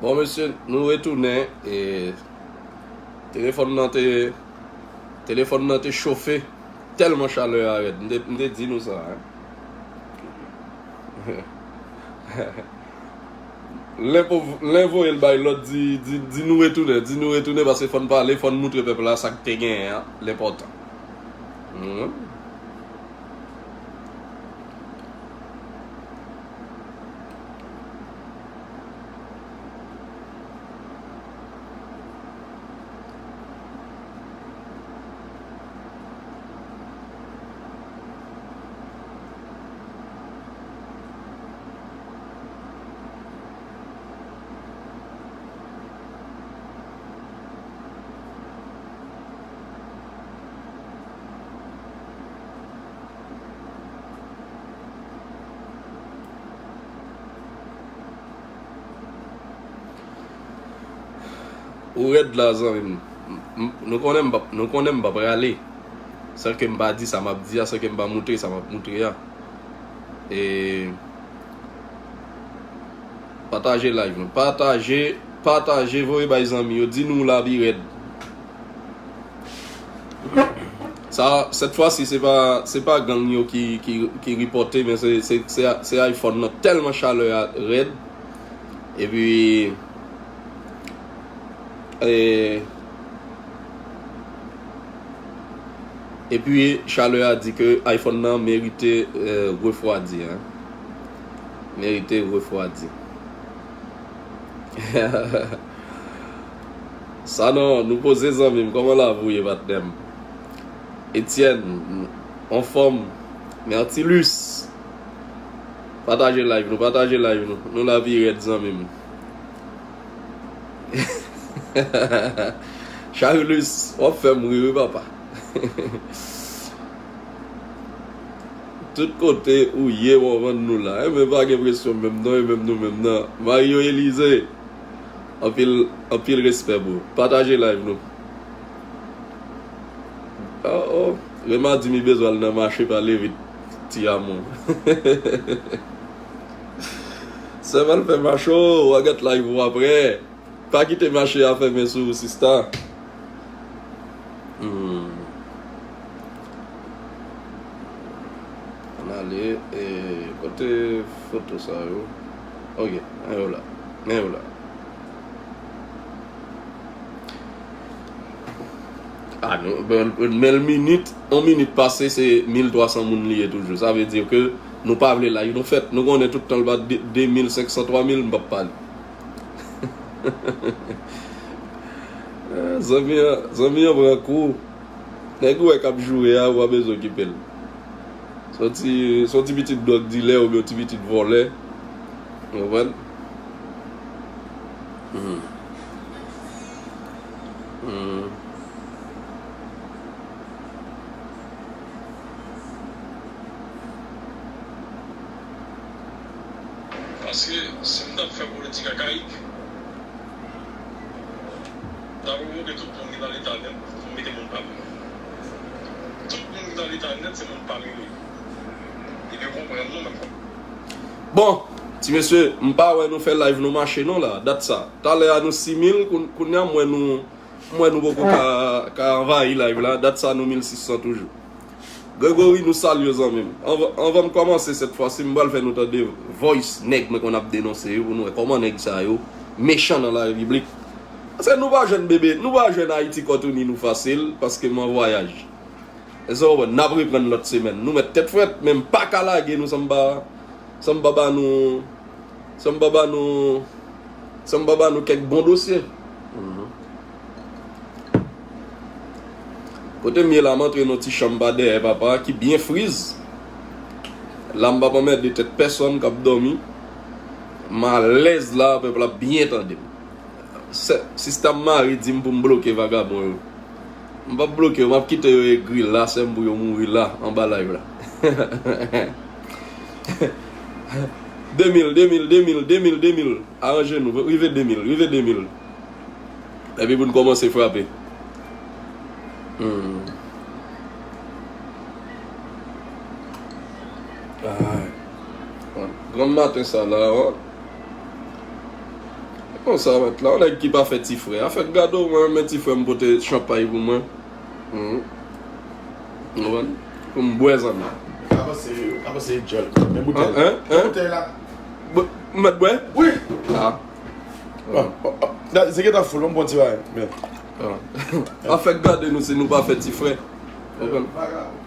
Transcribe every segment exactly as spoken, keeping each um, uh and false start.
Bon, mesye, nou retounen. E telefòn nan te, telefòn nan te chofe tèlman chalè a rèd. M te, m te di nou sa, hein. Len po-, Len voye l bay lòt, di, di, di nou retounen, di nou retounen, paske fò n pale, fò n moutre pèp la sa k te genyen an, l enpòtan. Mhm. Ou rèd la, zanmi m. M, m, nou konnen m p ap, nou konnen m p ap rale. San ke m pa di sa m ap di a, san ke m pa moutre sa m ap moutre a. E pataje live nou. Pataje, pataje, voye bay zanmi yo. Di nou lavi rèd. Sa, cette fois-ci, se pa, se pa gang yo ki, ki, ki ripòte, men se, se, se, se iPhone nan. Tèlman chalè a rèd. Epi, e, epi, chalè a di ke iPhone nan merite, e, refwadi, hein. Merite refwadi. Sa non, nou poze zanmi m, kòman lavi w ye, patnè m? Etienne, anfòm? Mertilus. Pataje live nou, pataje live nou. Nou lavi rèd, zanmi m. Charlus, w ap fè m ri wi, papa. Tout kote ou ye, w ap vann nou la. Enben, pa gen presyon menm non, e menm nou menm nan. Mario Elize, anpil, anpil respè, bro. Pataje live nou. Oh, oh. Rema di mi bezwen al nan mache pale vit. Ti amou. Sèman fè mache, w a gad live ou apre. Pa kite mache a fèmen sou ou, sista. Hmm. Ann ale, e, kote foto sa yo? Ok, men yo la. Men yo la. Ah, nou, men, men l minit, yon minit pase, se mil twa san moun li ye toujou. Sa vle di ke nou pa vle live nou fèt. Nou konnen tout tan l bat de, de mil senk san, twa mil, m p ap pale. Eh, zanmi an, zanmi an pran kou. Nèg ou wè k ap joure a, ou pa bezwen okipe l. Se yon ti, se yon ti pitit dwòg dilè oubyen yon ti pitit vòlè. Ou konprann? Hmm. Hmm. Paske si m t ap fè politik ak Ayik, m t ap revoke tout moun ki nan leta nèt, m mete moun pa m yo. Tout moun ki nan leta nèt, se moun pa m yo ye. Epi w konprann nou menm. Bon, ti mesye, m pa wè nou fè live nou mache non la, dat sa. Talè a nou sis mil, koun-, kounye a m wè nou M wè nou poko ka, ka anvayi live la, dat sa nou mil sis san toujou. Gregory, nou salye w, zanmi m. Anvan, anvan m kòmanse sèt fwa si, m pral fè nou tande voice nèg mwen konn ap denonse yo, pou nou wè kòman nèg sa yo mechan nan larepiblik. Paske nou pa jwenn bebe, nou pa jwenn Ayiti kòtouni nou fasil, paske m an vwayaj. Èske w konprann? N ap reprann lòt semèn. Nou mèt tèt frèt, men m pa ka lage nou san m pa, san m pa ba nou, san m pa ba nou, san m pa ba nou kèk bon dosye. Mhm. Kote m ye la, m antre nan ti chanm pa dèyè papa ki byen friz. La, m p ap anmède tèt pèsonn k ap dòmi. M alèz la, pèp la ap byen tande m. Sè, sista m mare di m pou m bloke vagabon yo. M p ap bloke yo, m ap kite yo egri la, sè m, pou yo mouri la, anba live la. De mil, de mil, de mil, de mil, de mil. Aranje nou, rive de mil, rive de mil. Epi pou n kòmanse frape. Hmm. Ay. Granm maten sa la, wi. Bon, sa mèt la, yon nèg ki pa fè ti frè. Afè gade w, mwen renmen ti frè m pote chanpay pou mwen. Mhm. Ou konprann? Pou m bwè zanmi. Ka panse, ka panse djòl. Men boutèy. Hein? Hein? Boutèy la. M mèt bwè? Wi. Ah. Bon, bon, bon. Se gentan foul, bon, bon ti bagay. Men. Ah. Afè gade nou si nou pa fè ti frè. Ou konprann? Vagabon.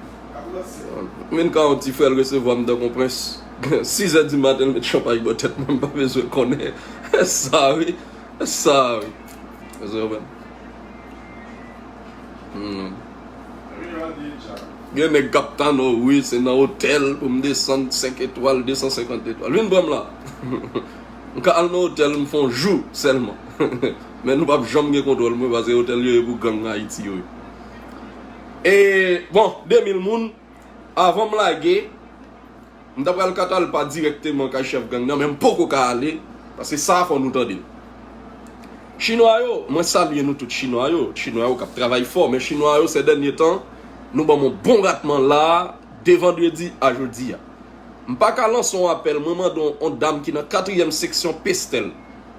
Vin ka yon ti frè l resevwa m tankou prens. Sizè di maten l met chanpay bò tèt mwen, m pa bezwen konnen. Sa wi. Sa wi. Ou konprann? Hmm. Gen nèg k ap tann ou, wi, se nan otèl pou m desann senk etwal, de san senkant etwal. Vin pran m la. M ka al nan otèl, m fè yon jou sèlman. Men nou p ap janm gen kontwòl mwen, paske otèl yo ye pou gang Ayiti yo ye. E, bon, de mil moun, avan m lage, m ta pral Katalpa dirèkteman kay chèf gang nan, men m poko ka ale, paske sa a fò nou tande l. Chinwa yo, mwen salye nou tout Chinwa yo, Chinwa yo k ap travay fò, men Chinwa yo, sè dènye tan, nou ban m yon bon ratman la a, de vandredi a jodi a. M pa ka lanse yon apèl, mwen mande yon, yon dam ki nan katriyèm seksyon Pestèl.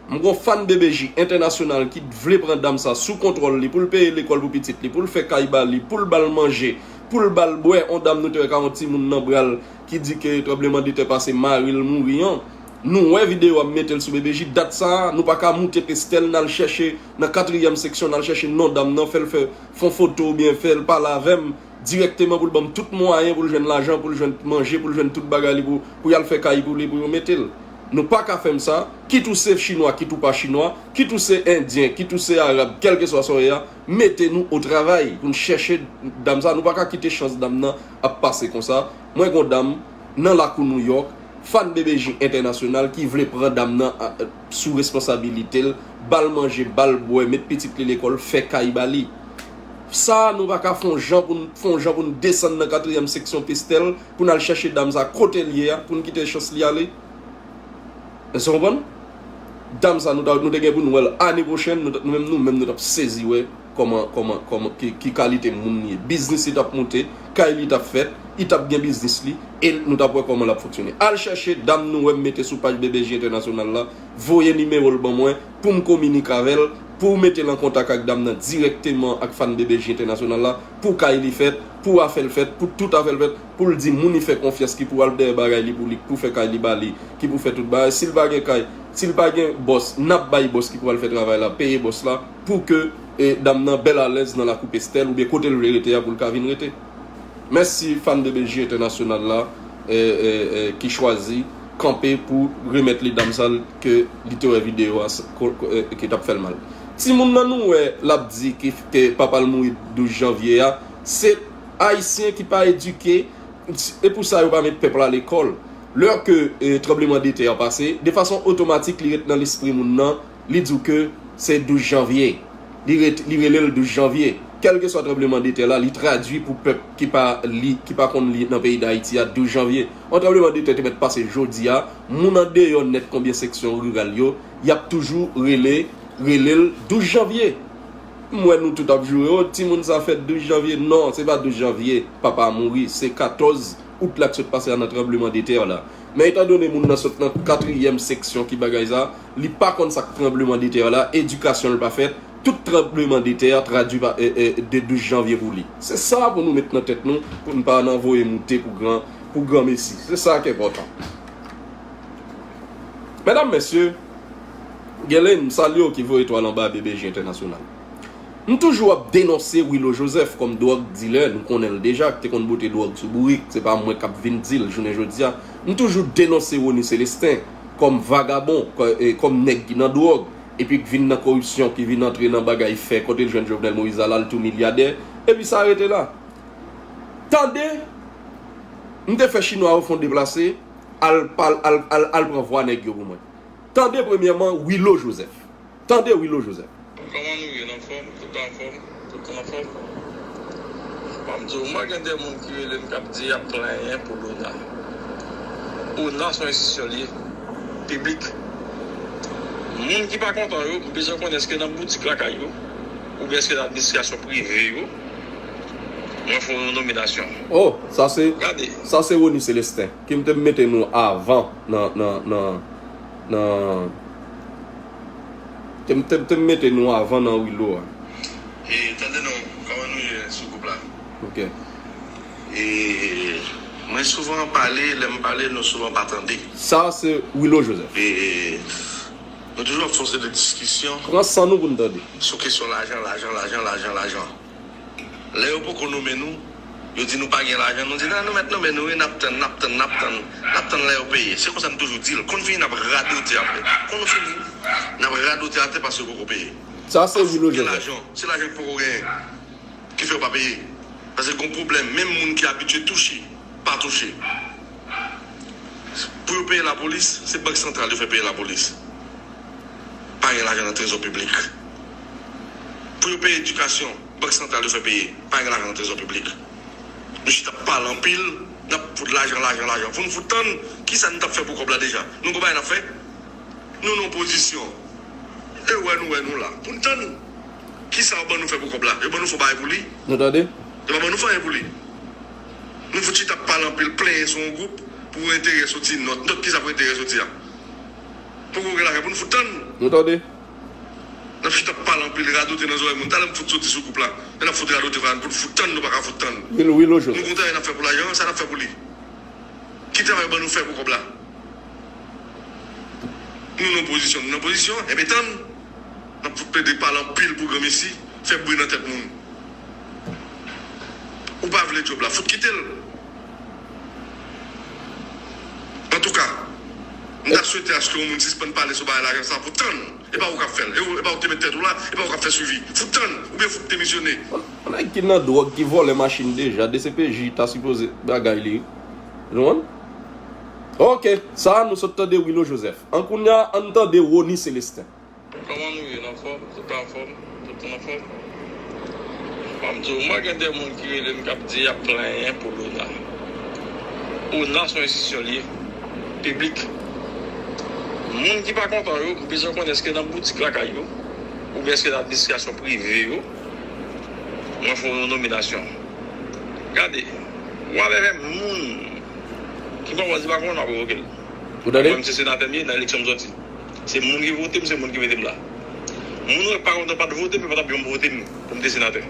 M gon fan B B J entènasyonal ki vle pran dam sa sou kontwòl li pou l peye lekòl pou pitit li, pou l fè kay ba li, pou l ba l manje, pou l ba l bwè. On dam nou te wè ka yon timoun nan bra l ki di ke tranblemanntè pase, mari l mouri an. Nou wè videyo a, m mete l sou B B J. Dat sa a, nou pa ka moute Pestèl, n al chèche nan katriyèm seksyon, n al chèche non dam nan, fè l fè, fè yon foto oubyen fè l pale avè m dirèkteman pou l ban m tout mwayen pou l jwenn lajan, pou l jwenn manje, pou l jwenn tout bagay li pou, pou y al fè kay pou li, pou yo mete l. Nou pa ka fè m sa, kit ou se chinwa, kit ou pa chinwa, kit ou se endyen, kit ou se arab, kèlkeswa sa w ye a, mete nou o travay pou n chèche dam sa. Nou pa ka kite chans dam nan ap pase konsa. Mwen gon dam nan lakou Nouyòk, fan B B J entènasyonal ki vle pran dam nan a, sou responsabilite l, ba l manje, ba l bwè, met pitit li lekòl, fè kay ba li. Sa a, nou pa ka fè yon jan pou n, fè yon jan pou n desann nan katriyèm seksyon Pestèl, pou n al chèche dam sa kote l ye a, pou n kite chans li ale. Èske w konprann? Dam sa, nou ta, nou te gen pou n wè l ane pwochèn, nou, nou menm, nou menm, nou t ap sezi wè kòman, kòman, kòman, ki, ki kalite moun li ye. Biznis li t ap moute, kay li t ap fèt, li t ap gen biznis li, e nou t ap wè kòman l ap fonksyone. Al chèche dam nou wè m mete sou paj B B J entènasyonal la, voye nimewo l ban mwen, pou m kominike avè l, pou w mete l an kontak ak dam nan dirèkteman ak fan B B J entènasyonal la, pou kay li fèt, pou afè l fèt, pou tout afè l fèt, pou l di moun li fè konfyans ki pou al dèyè bagay li pou li, pou fè kay li ba li, ki pou fè tout bagay. Si l pa gen kay, si l pa gen bòs, n ap bay bòs ki pou al fè travay la, peye bòs la, pou ke, e, dam nan bèl alèz nan lakou Pestèl oubyen kote l vle rete a pou l ka vin rete. Mèsi fan B B J entènasyonal la, e, e, e, ki chwazi kanpe pou remèt li dam sa l ke li te wè videyo a, s-, ko, ko, e, ki t ap fè l mal. Timoun nan nou wè l ap di ki, ke papa l mouri douz janvye a, se Ayisyen ki pa edike, e pou sa yo pa met pèp la lekòl. Lè ke, e, tranblemanntè a pase, de fason otomatik li ret nan lespri moun nan, li di w ke se douz janvye. Li ret, li rele l douz janvye. Kèlkeswa tranblemanntè la, li tradui pou pèp ki pa li, ki pa konn li nan peyi Dayiti a, douz janvye. Yon tranblemanntè te mèt pase jodi a, moun andeyò nèt konbyen seksyon riral yo, y ap toujou rele, rele l douz janvye. M wè nou tout ap joure, o, timoun sa fèt douz janvye. Non, se pa douz janvye, papa a mouri, se katòz out la k sot pase a nan tranblemanntè la. Men etandone moun nan sot nan katriyèm seksyon ki bagay sa, li pa konn sa k tranblemanntè la, edikasyon l pa fèt, tout tranblemanntè tradui pa, e, e, de douz janvye pou li. Se sa pou nou met nan tèt nou, pou n pa nan voye moute pou gran, pou granmesi. Se sa k enpòtan. Medam, mesye, Gelen, m salye w ki voye etwal anba B B J entènasyonal. M toujou ap denonse Willo Joseph kòm dwòg dilè, nou konnen l deja, ki te konn bote dwòg sou bourik, se pa mwen k ap vin di l jounen jodi a. M toujou denonse Rony Célestin kòm vagabon, kò-, e, kòm nèg ki nan dwòg, epi k vin nan koripsyon, ki vin antre nan bagay fè, kote l jwenn Jovenel Moïse la, l tou milyadè, epi sa rete la. Tande, m te fè chinwa yo fè yon deplase, al, al, al, al, al pran vwa nèg yo pou mwen. Tande premyèman Willo Joseph. Tande Willo Joseph. Kòman nou ye? N anfòm? Tout anfòm? Tout anfòm? Ban m di w, mwen gen de moun ki rele m k ap di y ap plenyen pou Lona. Ona se yon enstitisyon l ye, piblik. Moun ki pa kontan yo, m bezwen konnen èske nan boutik lakay yo, oubyen èske nan administrasyon prive yo, mwen fè yon nominasyon. Oh, sa se, gade, sa se Rony Célestin, ki m te mete nou avan nan, nan, nan, nan, Te m, te m, te m mete nou avan nan Wilo a. E tande non, kòman nou ye sou gwoup la? Ok. E mwen souvan pale, lè m pale, nou souvan pa tande. Sa se Wilo Joseph. E nou toujou ap fè yon seri de diskisyon Pran san nou pou n tande. Sou kesyon lajan, lajan, lajan, lajan, lajan. Lè yo poko nonmen nou, yo di nou pa gen lajan, nou di nan nou mèt nonmen nou wi, n ap tann, n ap tann, n ap tann, n ap tann lè yo peye. Se konsa m toujou di l. Konn fini n ap radote apre. Konn nou fini, n ap radote atè paske yo poko peye. Sa se Wilo Gen Joseph. Lajan, se lajan ki poko genyen ki fè yo pa peye. Paske gon pwoblèm, menm moun ki abitye touche, pa touche. Pou yo peye lapolis, se bank santral yo fè peye lapolis. Pa gen lajan nan trezò piblik. Pou yo peye edikasyon, bank santral yo fè peye. Pa gen lajan nan trezò piblik. Nou chita ap pale anpil, n ap fout lajan, lajan, lajan. Fò n fout tann, kisa nou t ap fè pou kòb la deja? Nou gon bagay n ap fè? Nou nan opozisyon. E wè nou, wè nou la. Pou n tann, kisa yo ban nou fè pou kòb la? Yo ban nou fè yon bagay pou li? Nou tande? Yo pa ban nou fè anyen pou li. Nou fout chita ap pale anpil, plenyen sou yon gwoup pou enterè soti nòt. Nòt kisa pou enterè soti a? Poko gen lajan pou n fout tann. Nou tande? N ap chita ap pale anpil, radote nan zòrèy moun. Talè m fout soti sou gwoup la. E n ap fout radote, pou n fout tann, nou pa ka fout tann. Wilo, Wilo Nou Joseph. Kontan, e n ap fè pou lajan, sa n ap fè pou li? Ki travay ban nou fè pou kòb la? Nou nan opozisyon, nou nan opozisyon, enben tann. N ap fout plede pale anpil pou granmesi, fè bri nan tèt moun. Ou pa vle djòb la, fout kite l. Antouka, m ta swete aske yon moun sispann pale sou bagay lajan sa pou tann. E pa ou k ap fè l. E ou, e pa ou k te met tèt ou la, e pa ou k ap fè swivi. Fout tann, oubyen fout demisyone. Yon nèg ki nan dwòg, ki vòlè machin deja, D C P J ta sipoze bagay li. Nou konprann? Ok, sa a nou sot tande Wilo Joseph. An kounye a, ann tande Rony Celestin. Kòman nou ye? N anfòm? Tout anfòm? Tout moun anfòm? Ban m di w, mwen gen de moun ki rele m k ap di y ap plenyen pou Lona. Ona se yon enstitisyon li ye, piblik. Moun ki pa kontan yo, m bezwen konnen èske nan boutik lakay yo, oubyen èske nan administrasyon prive yo, mwen fè yon nominasyon. Gade, w ap avè moun ki pa wè, di pa konn w ap revoke l. Ou tande? Mwen, m se senatè m ye, nan eleksyon m sòti. Se moun ki vote m, se moun ki mete m la. Moun wè pa kontan pa t vote m, yo pa t ap janm vote m pou m te senatè.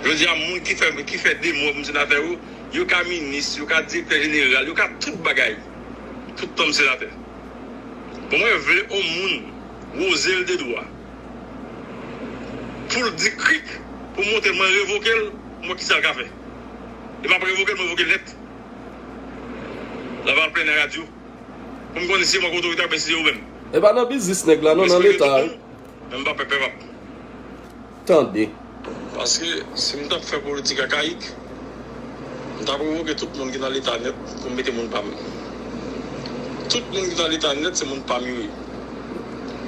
Jodi a, moun ki fè, ki fè de mwen pou m senatè yo, yo ka minis, yo ka direktè jeneral, yo ka tout bagay. Tout tan m senatè. Bon, mwen vle yon moun woze l de dwa. Pou l di krik, pou montre mwen revoke l, mwen kisa l ka fè. E m ap revoke l, mwen revoke l nèt. L ap al plenyen radyo. Pou m konnen si se mwen ki otorite oubyen si se yo menm. E pa nan biznis nèg la, non, nan leta wi. Men m pa pè pèp ap. Tande. Paske si m t ap fè politik akayik, m t ap revoke tout moun ki nan leta nèt pou m mete moun pa m. Tout moun ki nan leta nèt se moun pa m yo ye.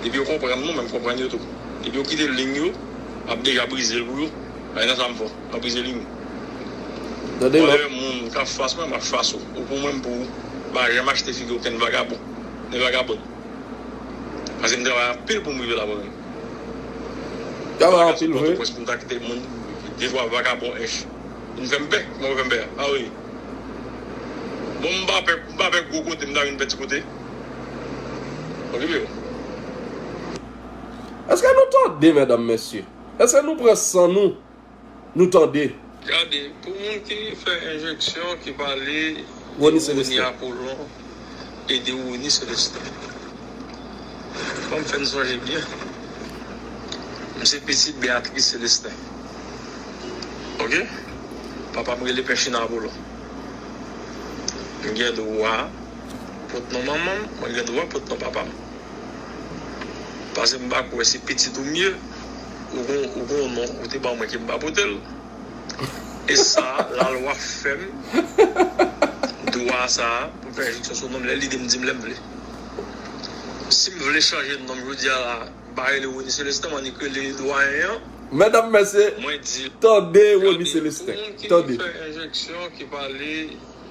Depi yo konprann mwen, mwen m konprann yo tou. Depi yo kite liy yo, m ap deja brize l pou yo. Ay nan sa m fè, m ap brize liy. Tande Mwen non. Lè moun k ap fas mwen, m ap fas ou. Ou pou mwen, m pou ou. M pa janm achte figi okenn vagabon. Ni vagabòn. Paske m travay anpil pou m rive la mwen menm. Travay anpil vre. Pòtoprens pou m ta kite moun, de twa vagabon ench. Vin fè m pè, kòman yo fè m pè a? A wi. Bon, m pa pè, m pa pè gwo kote, m ta vin pè ti kote. Okipe yo. Èske nou tande, medam, mesye? Èske nou pran san nou? Nou tande. Gade, pou moun ki fè enjeksyon, ki pale Rony de Rony Celestin. Apollon e de Rony Celestin. Ban m fè n sonje byen. M se pitit Beatrice Celestin. Oke? Papa m rele Pè China Apollon. M gen dwa pot non manman m, mwen gen dwa pot non papa m. Paske m pa kwè se pitit ou m ye, ou gon, ou gon non ou te ban mwen ke m pa pote l. E sa, lalwa fè m dwa sa a pou m fè enjeksyon sou non m lè li di m, di m lè m vle. Si m vle chanje non m jodi a la, m pa rele Rony Celestin, m annik rele Edwayen an. Medam, mesye, Mwen di, tande Rony gade, Celestin. Pou moun ki Tande. Fè enjeksyon, ki pale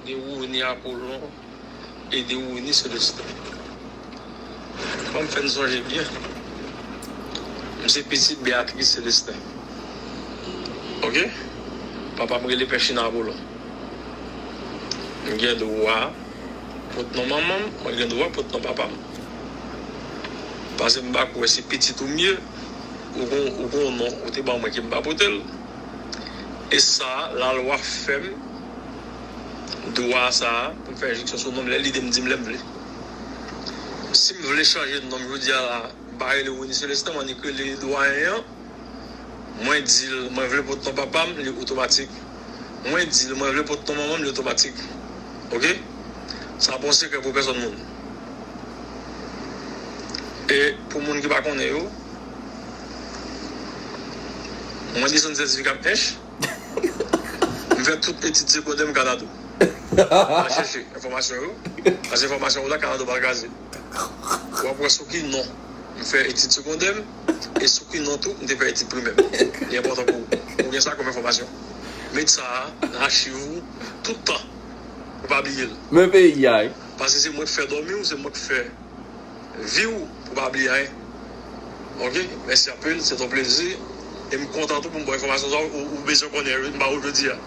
de Rony Apollon e de Rony Celestin. Ban m fè n sonje byen. M se pitit Beatrice Celestin. Oke? Papa m rele Pè China Apollon. M gen dwa pot non manman m, mwen gen dwa pot non papa m. Paske m pa kwè se pitit ou m ye, ou gon, ou gon non ou te ban mwen ke m pa pote l. E sa, lalwa fè m dwa sa a pou m fè enjeksyon sou non m lè lide m di m lè m vle. Si m vle chanje non m jodi a la, m pa rele Rony Celestin, m annik rele Edouard Henyan. Mwen di l mwen vle pot non papa m, li otomatik. Mwen di l mwen vle pot non manman m, li otomatik. Oke? Sa pa yon sekrè pou pèsonn moun. E pou moun ki pa konnen yo, mwen desann sètifika m ench. M fè tout etid segondè m Kanado. Al chèche enfòmasyon yo. Paske enfòmasyon yo la Kanado pa l kraze. W ap wè sou ki non m fè etid segondè m e sou ki non tou m te fè etid primè m. Li enpòtan pou ou gen sa kòm enfòmasyon. Met sa a nan achiv ou tout tan. Ou pa bliye l. Men peyi a, wi. Paske se mwen k fè dòmi w, se mwen k fè vi w pou w pa bliye anyen. Oke? Mèsi anpil, se t on plezi. E m kontan tou pou m ba w enfòmasyon sa ou, ou bezwen konnen m ba ou jodi a.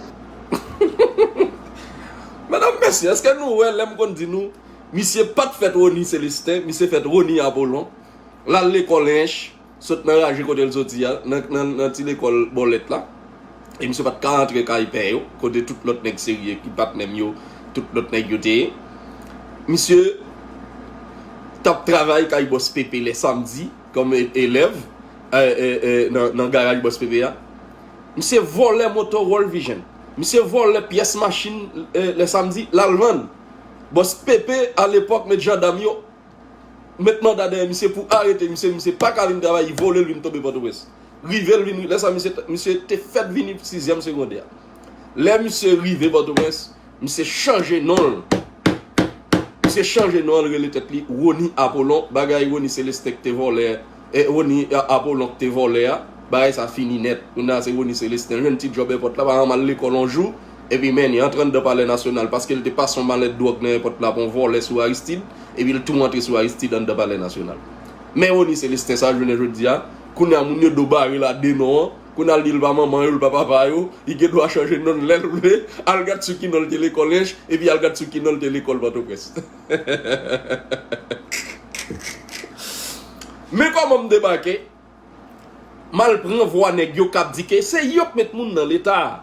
Medam, mesye, èske nou wè lè m konn di nou, misye pa t fèt Rony Celestin, misye fèt Rony Apollon, l al lekòl Ench, sot nan raje kote l soti a, nan, nan, nan ti lekòl Bòlèt la. E misye pa t ka antre kay pè yo, kote tout lòt nèg serye ki patnè m yo, tout lòt nèg yo te ye. Misye t ap travay kay bòs Pepe lè samdi, kòm e-, elèv, e, e, e, nan, nan garaj bòs Pepe a. Misye vòlè moto World Vision. Misye vòlè pyès machin, e, lè samdi, l al vann. Bòs Pepe, alepòk, met jandam yo, met manda dèyè misye pou arete misye, misye pa ka vin travay, li vole l vin tonbe Pòtoprens. Rive l vin, lè sa misye, misye te fèt vini sizyèm segondè. Lè misye rive Pòtoprens, misye chanje non l. Misye chanje non l, rele tèt li Rony Apollon, bagay Rony Celestin k te vòlè, e Rony Apollon k te vòlè a, bagay sa fini nèt. Kounye a se Rony Celestin jwenn ti djòb èpòt la, pa janm al lekòl yon jou, epi men li antre anndan Palè Nasyonal, paske l te pase yon malèt dwòg nan èpòt la pou yon vòlè sou Aristide, epi l tou antre sou Aristide anndan Palè Nasyonal. Men Rony Celestin sa, jounen jodi a, kounye a moun yo do bare l a de non an, kounye a l di l pa manman yo, l pa papa yo, li gen dwa chanje non l lè l vle, al gad sou ki non l te lekòl Ench, epi al gad sou ki non l te lekòl Pòtoprens. Men kòman m debake, m al pran vwa nèg yo k ap di ke se yo k met moun nan Leta a.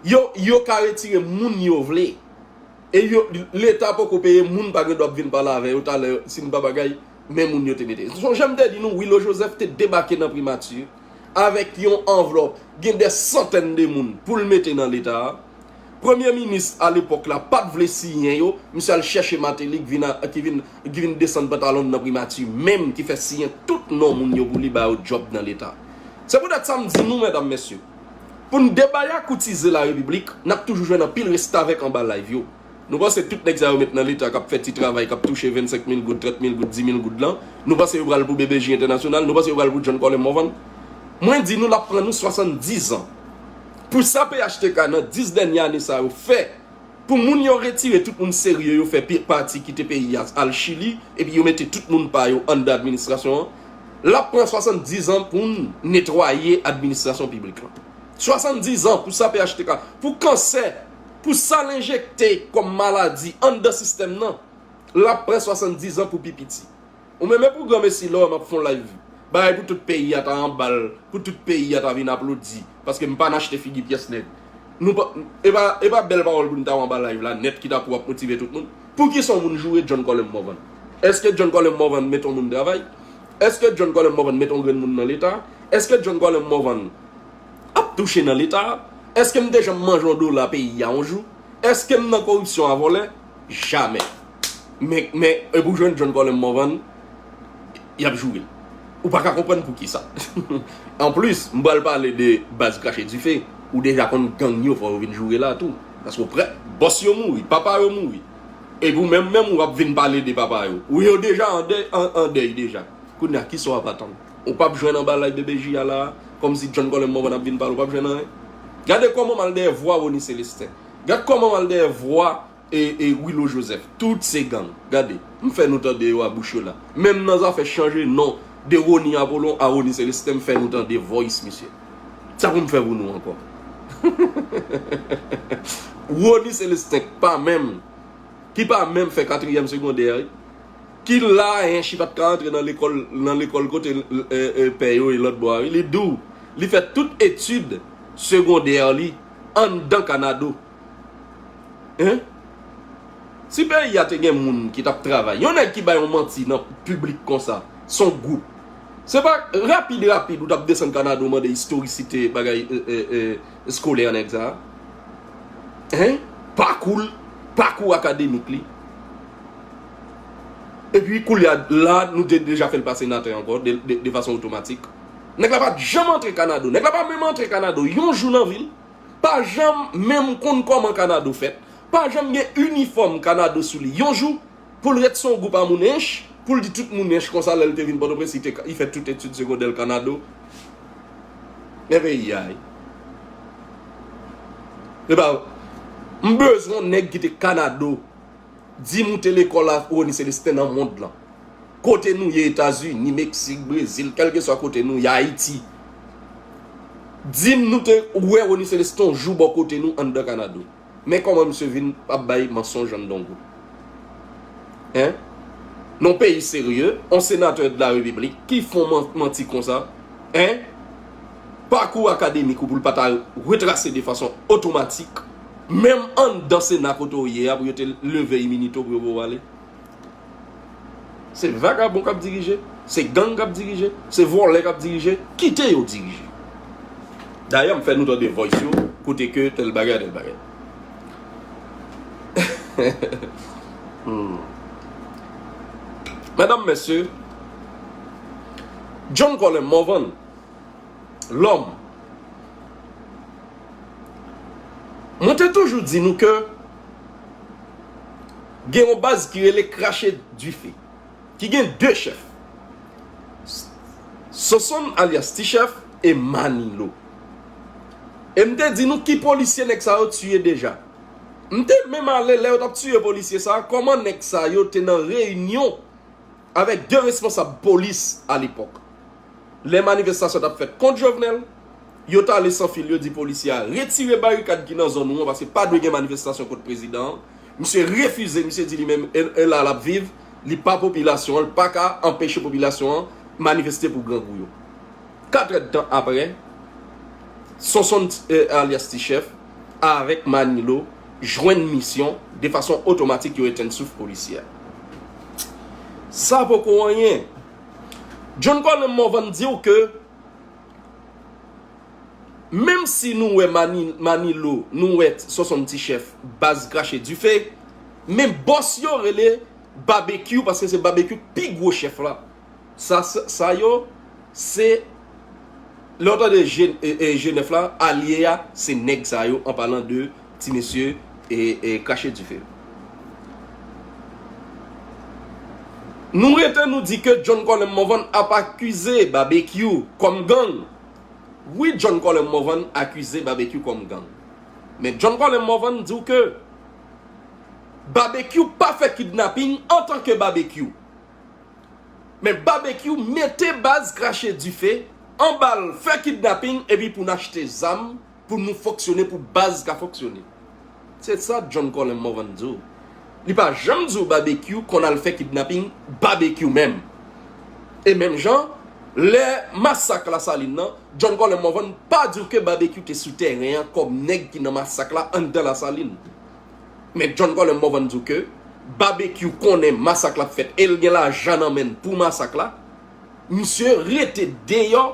Yo, yo ka retire moun yo vle. E yo, Leta poko peye, moun pa gen dwa ap vin pale avè yo talè, si n pa bagay, men moun yo te mete. Sonje m te di nou, Willo Joseph te debake nan primati avèk yon anvlòp, gen dè santèn de moun pou l mete nan Leta a. Premye minis alepòk la pa t vle siyen yo, misye al chèche Martelly k vin a, ki vin, ki vin desann pantalon l nan primati menm, ki fè siyen tout non moun yo pou li ba yo djòb nan Leta. Se poutèt sa m di nou, medam, mesye, pou n debayakoutize larepiblik, n ap toujou jwenn anpil restavèk anba live yo. Nou panse tout nèg sa yo met nan Leta k ap fè ti travay, k ap touche vennsenk mil goud, trant mil goud, di mil goud lan, nou panse yo pral pou B B J Entènasyonal, nou panse yo pral pou John Colem Morvan? Mwen di nou l ap pran nou swasanndizan. Pou sa P H T K nan dis dènye ane sa yo fè, pou moun yo retire tout moun serye yo fè pi-, pati kite peyi a al Chili, epi yo mete tout moun pa yo anndan administrasyon an, l ap pran swasanndizan pou n netwaye administrasyon piblik lan. Swasanndizan pou sa P H T K, pou kansè, pou sa l enjekte kòm maladi anndan sistèm nan, l ap pran swasanndizan pou pi piti. Ou menm e pou granmesi lè w wè m ap fè yon live, bagay pou tout peyi a ta anba l, pou tout peyi a ta vin aplodi, paske m pa n achte figi pyès nèg. Nou pa, e pa, e pa bèl pawòl pou n ta wè anba live la nèt ki ta pou ap motive tout moun. Poukisa yon moun joure John Colem Morvan? Èske John Colem Morvan mete yon moun travay? Èske John Colem Morvan mete yon grenn moun nan Leta? Èske John Colem Morvan ap touche nan Leta a? Èske m te janm manje yon dola peyi a yon jou? Èske m nan koripsyon a vòlè? Jamè. Men, men, e pou jwenn John Colem Morvan, y ap joure l. Ou pa ka konprann poukisa. Anplis, m pral pale de baz Krache Dife. Ou deja konn gang yo, fò yo vin joure la tou. Paske w prè, bòs yo mouri, papa yo mouri. Epi w menm, menm w ap vin pale de papa yo. Ou yo deja an dèy, an, an dèy deja. Kounye a, kisa w ap atann? Ou p ap jwenn anba live B B J a la a, kòmsi John Colem Morvan ap vin pale, ou p ap jwenn anyen. Gade kòman m al dèyè vwa Rony Celestin. Gad kòman m al dèyè vwa e, e Willo Joseph. Tout se gang. Gade, m fè nou tande yo a bouch yo la. Menm nan zafè chanje non de Rony Apollon a Rony Celestin, m fè nou tande voice misye. Sa pou m fè pou nou ankò? Rony Celestin k pa menm, ki pa menm fè katriyèm segondè a, wi. Kila Ench pa t ka antre nan lekòl, nan lekòl kote, e, e, pè yo e lòt bò a, wi. Li di w, li fè tout etid segondè li anndan Kanado. Hein? Si peyi a te gen moun ki t ap travay, yon nèg ki bay yon manti nan piblik konsa, se yon gwoup. Se pa rapid, rapid, ou t ap desann Kanado mande istorisite bagay, e, e, e, eskolè nèg sa a. Hein? Pakou l, pakou akademik li. Epi koulye a, la, nou te deja fè l pa senatè ankò, de, de, de fason otomatik. Nèg la pa t janm antre Kanado. Nèg la pa menm antre Kanado yon jou nan vi l. Pa janm menm konn kòman Kanado fèt. Pa janm gen inifòm Kanado sou li yon jou. Pou l ret se yon gwoup a moun Ench, pou l di tout moun Ench konsa lè l te vin Pòtoprens, li te, li fè tout etid segondè l Kanado. Men peyi a, wi. Se pa, m bezwen yon nèg ki te Kanado. Di m ou te lekòl a Rony Celestin nan mond lan. Kote nou ye, Etazini, Meksik, Brezil, kèlkeswa kote nou ye, Ayiti. Di m nou te wè Rony Celestin yon jou bò kote nou anndan Kanado. Men kòman misye vin ap bay mansonj anndan yon gwoup. Hein? Nan yon peyi serye, yon senatè de la repiblik ki fè yon man-, manti konsa. Hein? Pakou akademik ou pou l pa ta retrase de fason otomatik, menm anndan Sena kote w ye a, pou yo te leve iminite w pou yo voye w ale. Se vagabon k ap dirije, se gang k ap dirije, se vòlè k ap dirije, kite yo dirije. Dayè, m fè nou tande voice yo, kote ke tèl bagay, tèl bagay. Hmm. Medam, mesye, John Colin Morvan, lòm. Mwen te toujou di nou ke gen yon baz ki rele Krache Dife, ki gen de chèf. Sonsonn alyas Ti Chèf e Manilo. E m te di nou ki polisye nèg sa yo tiye deja. M te menm ale lè yo t ap tiye polisye sa, kòman nèg sa yo te nan reyinyon avèk de responsab polis alepòk. Lè manifestasyon t ap fèt kont Jovenel, yo t ale san fil, yo di polisye a, retire barikad ki nan zòn ou an, paske pa dwe gen manifestasyon kont prezidan an. Misye refize, misye di li menm, e, e la l ap viv, li pa popilasyon an, li pa ka anpeche popilasyon an manifeste pou grangou yo. Katrèdtan apre, Sonsonn, e, alyas Ti Chèf, avèk Manilo, jwenn misyon, de fason otomatik yo etenn souf polisye a. Sa poko anyen. John Colin Morvan di w ke menm si nou wè Mani-, Manilo, nou wè Sonsonn Ti Chèf, baz Krache Dife, men bòs yo rele Babekyou, paske se Babekyou k pi gwo chèf la. Sa, sa, sa yo, se, lè w tande G, e, e, G nèf la, alye a, se nèg sa yo, an palan de ti mesye, e, e, Krache Dife. Nou rete nou di ke John Colin Morvan ap akize Babekyou kòm gang. Wi, John Colin Morvan akize Babekyou kòm gang. Men John Colin Morvan di w ke Babekyou pa fè kidnaping antanke Babekyou. Men Babekyou mete baz Krache Dife anba l fè kidnaping epi pou n achte zam pou nou fonksyone, pou baz ka fonksyone. Se sa John Colin Morvan di w. Li pa janm di w Babekyou konn al fè kidnaping Babekyou menm. E menm jan, lè masak Lasalin nan, John Colin Morvan pa di w ke Babekyou te sou tèren an kòm nèg ki nan masak la anndan Lasalin. Men John Colin Morvan di w ke Babekyou konnen masak la ap fèt e l gen lajan nan men l pou masak la. Misye rete deyò.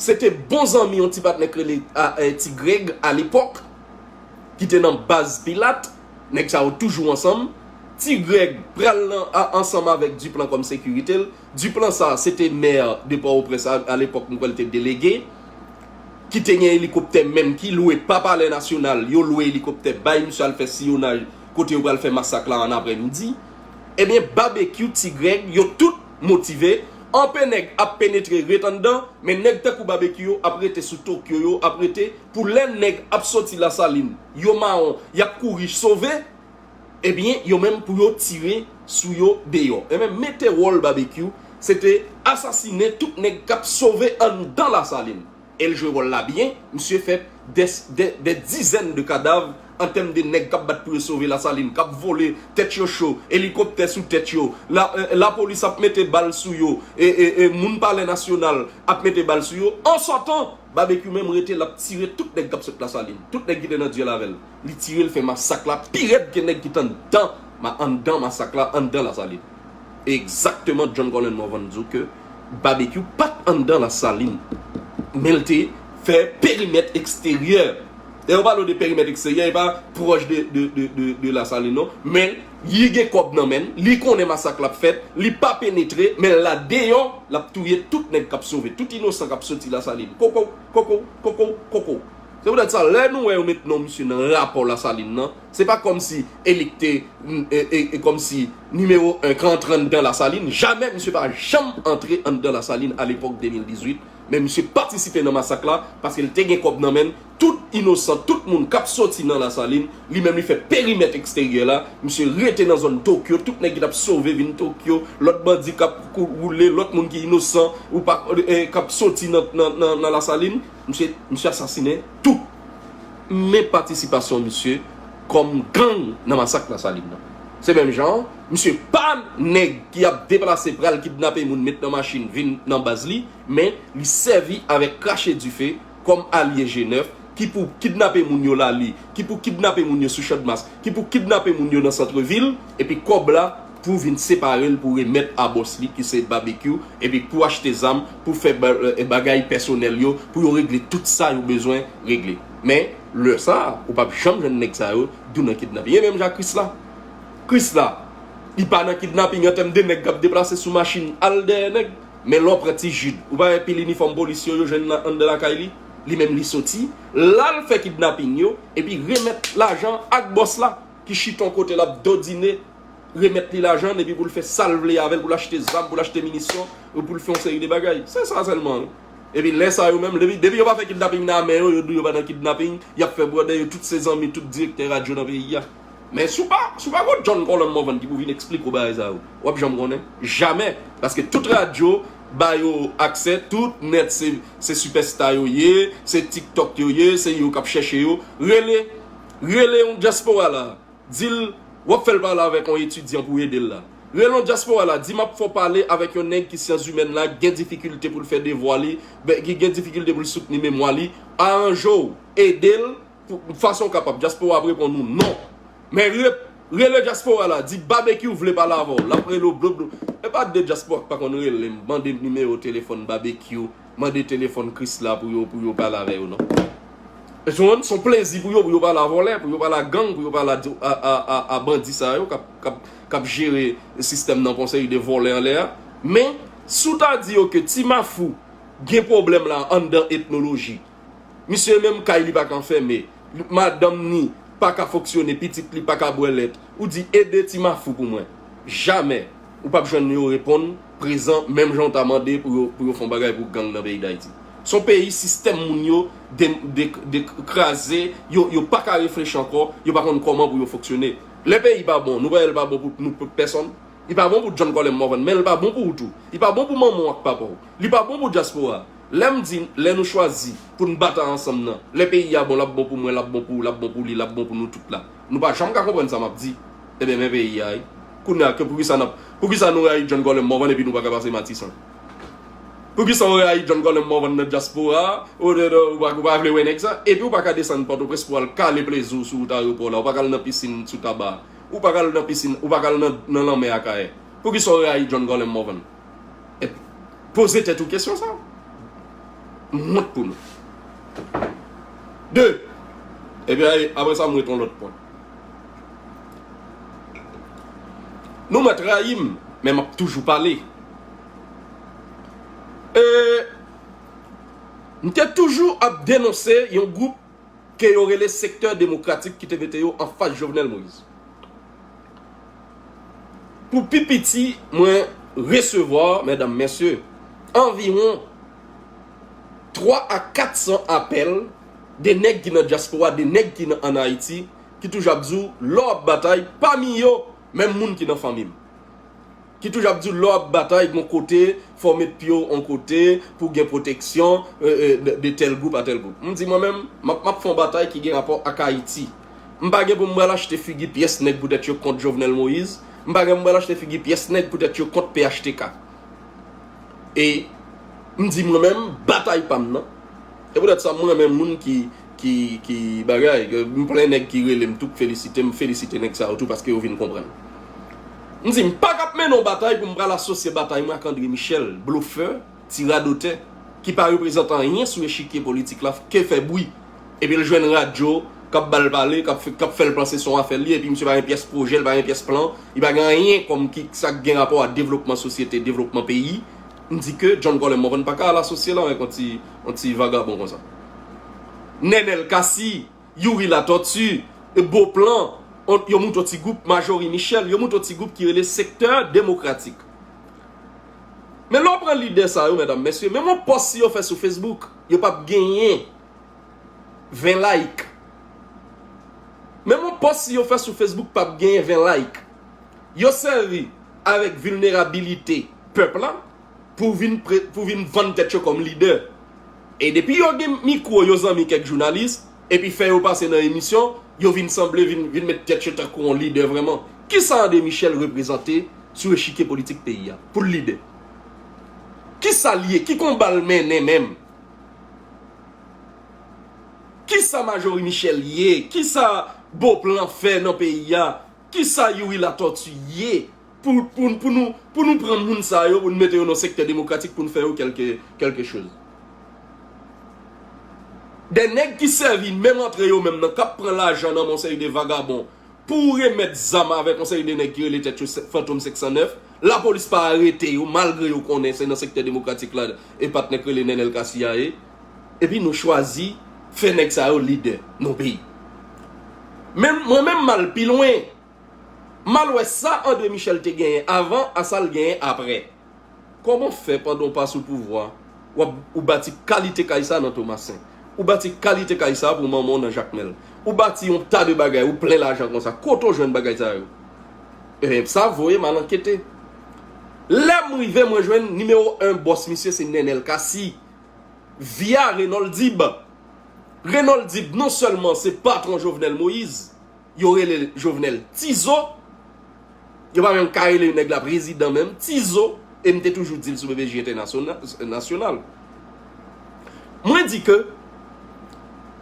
Se te bon zanmi yon ti patnè k rele, a, e, Ti Grèg alepòk, ki te nan baz Pilat. Nèg sa yo toujou ansanm. Ti Grèg pral nan, a, ansanm avèk Duplan kòm sekirite l. Duplan sa, se te mè de Pòtoprens a, alepòk, m kwè l te delege, ki te gen elikoptè menm ki lwe pa Palè Nasyonal, yo lwe elikoptè bay misye al fè siyonaj kote yo pral fè masak la ann aprèmidi. Ebyen, Babekyou, Ti Grèg, yo tout motive, anpe nèg ap penetre ret anndan, men nèg tankou Babekyou yo ap rete sou Tokyo, yo ap rete pou lè nèg ap soti Lasalin, yo mawon, y ap kouri sove, ebyen, yo menm pou yo tire sou yo deyò. Ebyen, mete wòl Babekyou, se te asasinen tout nèg k ap sove anndan Lasalin. E l jwe wòl la byen, misye fè dè, dè, dè dizèn de kadav an tèm de nèg k ap bat pou yo sove Lasalin, k ap vole, tèt yo cho, elikoptè sou tèt yo, la, eh, lapolis ap mete bal sou yo, e, e, e moun Palè Nasyonal ap mete bal sou yo. An sòtan, Babekyou menm rete, l ap tire tout nèg k ap sot Lasalin. Tout nèg ki te nan dyèl avè l. Li tire, l fè masak la pi rèd ke nèg ki t anndan, ma-, anndan masak la, anndan Lasalin. Egzakteman, John Colin Morvan di w ke Babekyou pa t anndan Lasalin, men l te fè perimèt eksteryè. Lè yo pale w de perimèt eksteryè, e pa pwòch de, de, de, de, de Lasalin, non. Men li gen kòb nan men l, li konnen masak la ap fèt, li pa penetre, men l la deyò, l ap touye tout nèg k ap sove, tout inosan k ap soti Lasalin. Koko, koko, koko, koko. Se poutèt sa, lè nou wè yo met non misye nan rapò Lasalin nan, se pa kòmsi e li k te, e, e, e kòmsi nimewo en k antre anndan Lasalin. Jamè misye pa janm antre anndan Lasalin alepòk de mil dizuit, men misye patisipe nan masak la paske l te gen kòb nan men l. Tout inosan, tout moun k ap soti nan Lasalin, li menm li fè perimèt eksteryè la. Misye rete nan zòn Tokyo, tout nèg ki t ap sove vin Tokyo, lòt bandi k ap kou-, woule, lòt moun ki inosan, ou pa, e, k ap soti nan, nan, nan, nan Lasalin. Misye, misye asasinen tout. Men patisipasyon misye kòm gang nan masak Lasalin nan. Se menm jan, misye pa nèg ki ap deplase pral kidnape moun, met nan machin, vin nan baz li, men li sèvi avèk krache dife kòm alye G nèf, ki pou kidnape moun yo Lali, ki pou kidnape moun yo sou Channmas, ki pou kidnape moun yo nan santrevil, epi kòb la pou vin separe l, pou remèt a bòs li, ki se Babekyou, epi pou achte zam, pou fè ba-, e, bagay pèsonèl yo, pou yo regle tout sa yo bezwen regle. Men, lè sa a, ou p ap janm jwenn nèg sa yo di w nan kidnaping. E menm jan Krisla. Krisla, li pa nan kidnaping an tèm de nèg k ap deplase sou machin al dèyè nèg. Men lè w pran Ti Jid, ou pa wè pil inifòm polis yo, yo jwenn nan, anndan lakay li? Li menm li soti, l al fè kidnaping yo, epi remèt lajan ak bòs la, ki chita yon kote l ap dodine, remèt li lajan l, epi pou l fè sa l vle avè l, pou l achte zam, pou l achte minisyon, pou l fè yon seri de bagay. Se sa sèlman, wi. Epi lè sa yo menm, depi, depi yo pa fè kidnaping nan men yo, yo di yo pa nan kidnaping, y ap fè bwòdè, yo tout se zanmi tout direktè radyo nan peyi a. Men si w pa, si w pa gon John Colin Morvan ki pou vin eksplike w bagay sa yo, w ap janm konnen? Jamè. Paske tout radyo ba yo aksè, tout nèt se, se sipèsta yo ye, se TikTok yo ye, se yo k ap chèche yo. Rele, rele yon dyaspora la, di l w ap fè l pale avèk yon etidyan pou ede l la. Rele yon dyaspora la, di m ap fè w pale avèk yon nèg ki syans imèn la, ki gen difikilte pou l fè devwa li, ben, ki gen difikilte pou l soutni memwa li, aranje w, ede l, pou, fason w kapab. Dyaspora ap reponn ou non. Men re-, rele dyaspora la, di Babekyou vle pale avè w. L ap rele w blo blo. E pa de dyaspora k pa konn rele m, mande nimewo telefòn Babekyou, mande telefòn Krisla pou yo, pou yo pale avè yo, non. E se yon, se yon plezi pou yo, pou yo pale a vòlè, pou yo pale a gang, pou yo pale a, a, a, a, a bandi sa yo k ap, k ap, k ap jere sistèm nan pou yon seri de vòlè anlè a. Men, si w ta di yo ke Ti Mafou gen pwoblèm la anndan etnoloji, misye menm kay li pa ka fèmen, madanm ni pa ka fonksyone, pitit li pa ka bwè lèt, ou di ede Ti Mafou pou mwen. Jamè ou p ap jwenn yo reponn prezan, menm jan w ta mande pou yo, pou yo fè yon bagay pou gang nan peyi Dayiti. Se yon peyi sistèm moun yo de, de, de kraze, yo, yo pa ka reflechi ankò, yo pa konn kòman pou yo fonksyone. Lè peyi pa bon, nou pa wè l pa bon pou nou, pou pèsonn. Li pa bon pou John Colin Morvan, men l pa bon pou ou tou. Li pa bon pou manman w ak papa w. Li pa bon pou dyaspora. Lè m di, lè nou chwazi pou n batay ansanm nan, lè peyi a bon, l ap bon pou mwen, l ap bon pou ou, l ap bon pou li, l ap bon pou nou tout la. Nou pa janm ka konprann sa m ap di. Ebyen, men peyi a, wi. Kounye a, ke poukisa n ap, poukisa nou rayi John Colin Morvan epi nou pa ka pase Matisan? Poukisa w rayi John Colin Morvan nan dyaspora a? Ou, ou, ou, ou pa, ou pa vle wè nèg sa? Epi ou pa ka desann Pòtoprens pou al kale plezi w sou wout ayewopò la. Ou pa ka al nan pisin sou Taba a. Ou pa ka al nan pisin, ou pa ka al nan, nan lanmè Akayè. Poukisa w rayi John Colin Morvan? E poze tèt ou kesyon sa. M wont pou nou. De. Epi a, apre sa, m ret yon lòt pwen. Nou mèt rayi m, men m ap toujou pale. E, m te toujou ap denonse yon gwoup ke yo rele Sektè Demokratik ki te mete yo anfas Jovenel Moïse. Pou pi piti, mwen resevwa, medam, mesye, anviwon twa a kat san apèl de nèg ki nan dyaspora, de nèg ki nan, ann Ayiti, ki toujou ap di w, lè w ap batay, pami yo, menm moun ki nan fanmi m. ki toujou ap di w lè w ap batay, gon kote, fò w met pye w on kote pou gen pwoteksyon, e, e, de, de tèl gwoup a tèl gwoup. M di mwen menm, m ap, m ap fè yon batay ki gen rapò ak Ayiti. M pa gen pou m pral achte figi pyès nèg poutèt yo kont Jovenel Moïse. M pa gen pou m pral achte figi pyès nèg poutèt yo kont P H T K. E m di mwen menm, batay pa m nan. E poutèt sa, mwen renmen moun ki, ki, ki bagay, ke m plen nèg ki rele m tou, k felisite m, felisite nèg sa yo tou paske yo vin konprann. M di, m pa k ap mennen yon batay pou m pral asosye batay mwen ak André Michel, blofè, ti radotè, ki pa reprezante anyen sou echikye politik la, ke fè bri. Epi l jwenn radyo k ap ba l pale, k ap fè, k ap fè l panse se yon afè l ye, epi misye pa gen pyès pwojè, l pa gen pyès plan, li pa gen anyen kòm ki, sa k gen rapò a devlopman sosyete, devlopman peyi. M di ke John Colem Morvan pa ka al asosye l avèk yon ti, yon ti vagabon konsa. Nenel Cassy, Youri Latortue, Beauplan, on, yo monte yon ti gwoup, Marjorie Michel, yo monte yon ti gwoup ki rele Sektè Demokratik. Men lè w pran lidè sa yo, medam, mesye, menm yon pòs si yo fè sou Facebook, yo p ap genyen ven like. Menm yon pòs si yo fè sou Facebook p ap genyen ven like. Yo sèvi avèk vilnerabilite pèp la pou vin, pre- pou vin vann tèt yo kòm lidè. E depi yo gen mikwo, yo zanmi kèk jounalis, epi fè yo pase nan emisyon, yo vin sanble, vin, vin met tèt yo tankou yon lidè vrèman. Kisa André Michel reprezante sou echikye politik peyi a pou l lidè? Kisa l ye? Ki konba l mennen menm? Kisa Marjorie Michel ye? Kisa Beauplan fè nan peyi a? Kisa Youri Latortue ye? Pou, pou, pou nou, pou nou pran moun sa yo, pou nou mete yo nan sektè demokratik, pou nou fè yo kèlke, kèlke choz. De nèg ki sèvi menm antre yo menm nan, k ap pran lajan nan men yon seri de vagabon, pou remèt zam avèk yon seri de nèg ki rele tèt yo se- Fantom senk san nèf, lapolis pa arete yo, malgre yo konnen se nan sektè demokratik la e patnè k rele Nenel Cassy a ye. Epi nou chwazi fè nèg sa yo lidè nan peyi. Men mwen menm m al pi lwen. M al wè sa André Michel te genyen avan a sa l genyen apre. Kòman fè pandan w pa sou pouvwa, w ap, ou bati kalite kay sa nan Tomasen? Ou bati kalite kay sa pou manman w nan Jakmèl? Ou bati yon ta de bagay, ou plen lajan konsa. Kote w jwenn bagay sa yo? Ebyen, sa voye m al ankete. Lè m rive, mwen jwenn nimewo en bòs misye se Nenel Cassy, via Renold Dib. Renold Dib non sèlman se patwon Jovenel Moïse, yo rele Jovenel Tizo. Yo pa menm ka rele nèg la prezidan menm, Tizo. E m te toujou di l sou B B J entènasyonal, nasyonal. Mwen di ke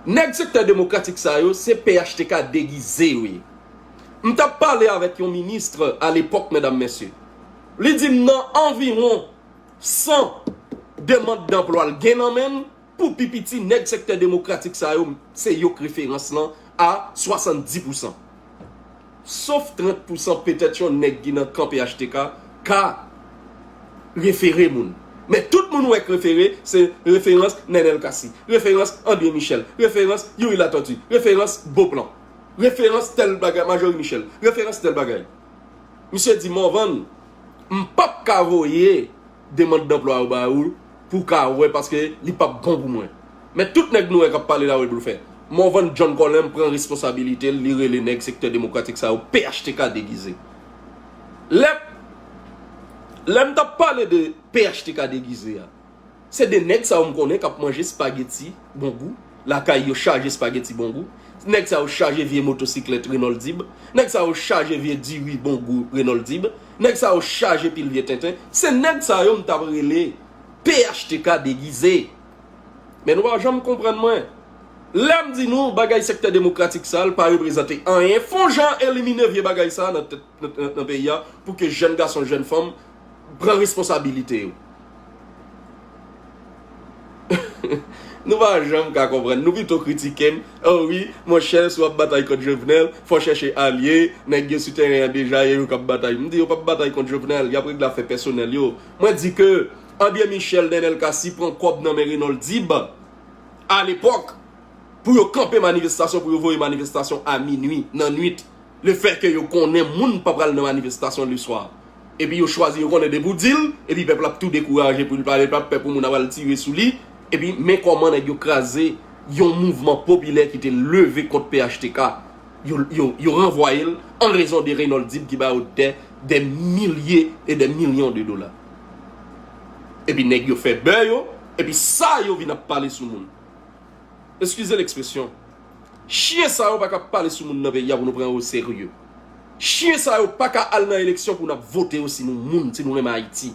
nèg sektè demokratik sa yo, se P H T K degize yo ye. M t ap pale avèk yon minis alepòk, medam, mesye. Li di m nan anviwon san demann danplwa l gen nan men l, pou pi piti, nèg sektè demokratik sa yo, se yo k referans lan a swasanndis pousan. Sof trant pousan petèt yon nèg ki nan kan P H T K ka refere moun. Men tout moun ou wè k refere, se referans Nenel Cassy, referans André Michel, referans Youri Latortue, referans Beauplan, referans tèl bagay, Marjorie Michel, referans tèl bagay. Misye di, Morvan, m p ap ka voye demann danplwa yo ba ou pou w ka wè, paske li p ap bon pou mwen. Men tout nèg nou wè k ap pale la yo blofè. Morvan John Colem pran responsabilite l, li rele nèg sektè demokratik sa yo P H T K degize. Lè, lè m t ap pale de P H T K degize a, se de nèg sa yo m konnen k ap manje espageti bon gou, lakay yo chaje espageti bon gou. Nèg sa yo chaje vye motosiklèt Renold Dib. Nèg sa yo chaje vye diri bon gou Renold Dib. Nèg sa yo chaje pil vye tenten. Se nèg sa yo m t ap rele P H T K degize. Men nou pa janm konprann mwen. Lè m di nou bagay sektè demokratik sa l pa reprezante anyen, fon jan elimine vye bagay sa nan tèt nan, nan, nan peyi a pou ke jèn gason, jèn fanm pran responsabilite yo. Nou pa janm ka konprann. Nou pito kritike m. Oh wi, monchè, si w ap batay kont Jovenel, fò w chèche alye. Nèg yo sou teren an deja, e yo k ap batay. M di yo p ap batay kont Jovenel, y ap regle afè pèsonèl yo. Mwen di ke André Michel, Nenel Cassy pran kòb nan men Renold Dib alepòk pou yo kanpe manifestasyon, pou yo voye manifestasyon a minui, nan nwit. Lefètke yo konnen moun pa pral nan manifestasyon leswa. Epi yo chwazi, yo konnen depi w di l, epi pèp la ap tou dekouraje pou l pale, l p ap pè pou moun ap al tire sou li. Epi men kòman nèg yo kraze yon mouvman popilè ki te leve kont P H T K. Yo, yo, yo ranvwaye l an rezon de Reynold Dib ki ba yo dè, dè milye e dè milyon de dola. Epi nèg yo fè bè yo, epi sa yo vin ap pale sou moun. Eskize lekspresyon. Chyen sa yo pa ka pale sou moun nan peyi a pou nou pran yo serye. Chyen sa yo pa ka al nan eleksyon pou n ap vote yo si nou moun, si nou renmen Ayiti.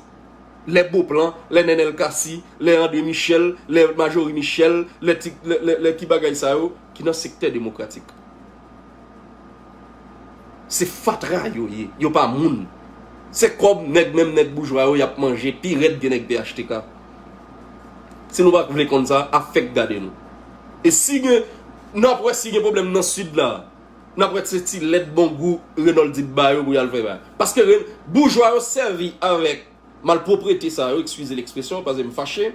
Lè Beauplan, lè Nenel Cassy, lè André Michel, lè Majorie Michel, lè ti, lè, lè, lè ki bagay sa yo ki nan sektè demokratik. Se fatra yo ye, yo pa moun. Se kòb nèg, menm nèg boujwa yo, y ap manje pi rèd ke nèg P H T K. Si nou pa vle konn sa, afèk gade nou. E si gen, n ap wè si gen pwoblèm nan sid la, n ap wè se ti lèt bon gou Reynold Dib ba yo pou y al fè bagay. Paske Re- boujwa yo sèvi avèk malpwoprete sa yo, eskize lekspresyon, paske m fache,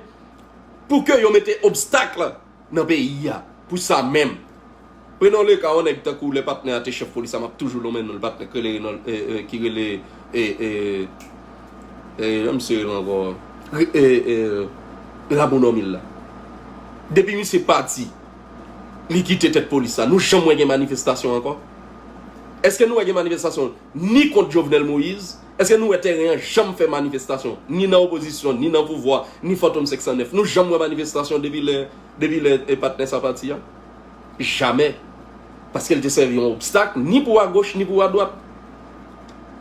pou ke yo mete obstak nan peyi a, pou sa menm. Prenons le ka yon nèg tankou lè patnè a te chèf polis la, m ap toujou lonmen non l, patnè k rele Reynold, e, e, ki rele, e, e, e, jan misye rele ankò, Re- e, e, Rameau Normil la. Depi misye pati, li kite tèt polis la, nou janm wè gen manifestasyon ankò? Èske nou wè gen manifestasyon ni kont Jovenel Moïse? Èske nou wè teren an janm fè manifestasyon, ni nan opozisyon, ni nan pouvwa, ni Fantom senk san nèf? Nou janm wè manifestasyon depi lè, depi lè e patnè sa pati a? Jamè. Paske l te sèvi yon obstak, ni pou agoch, ni pou adwat.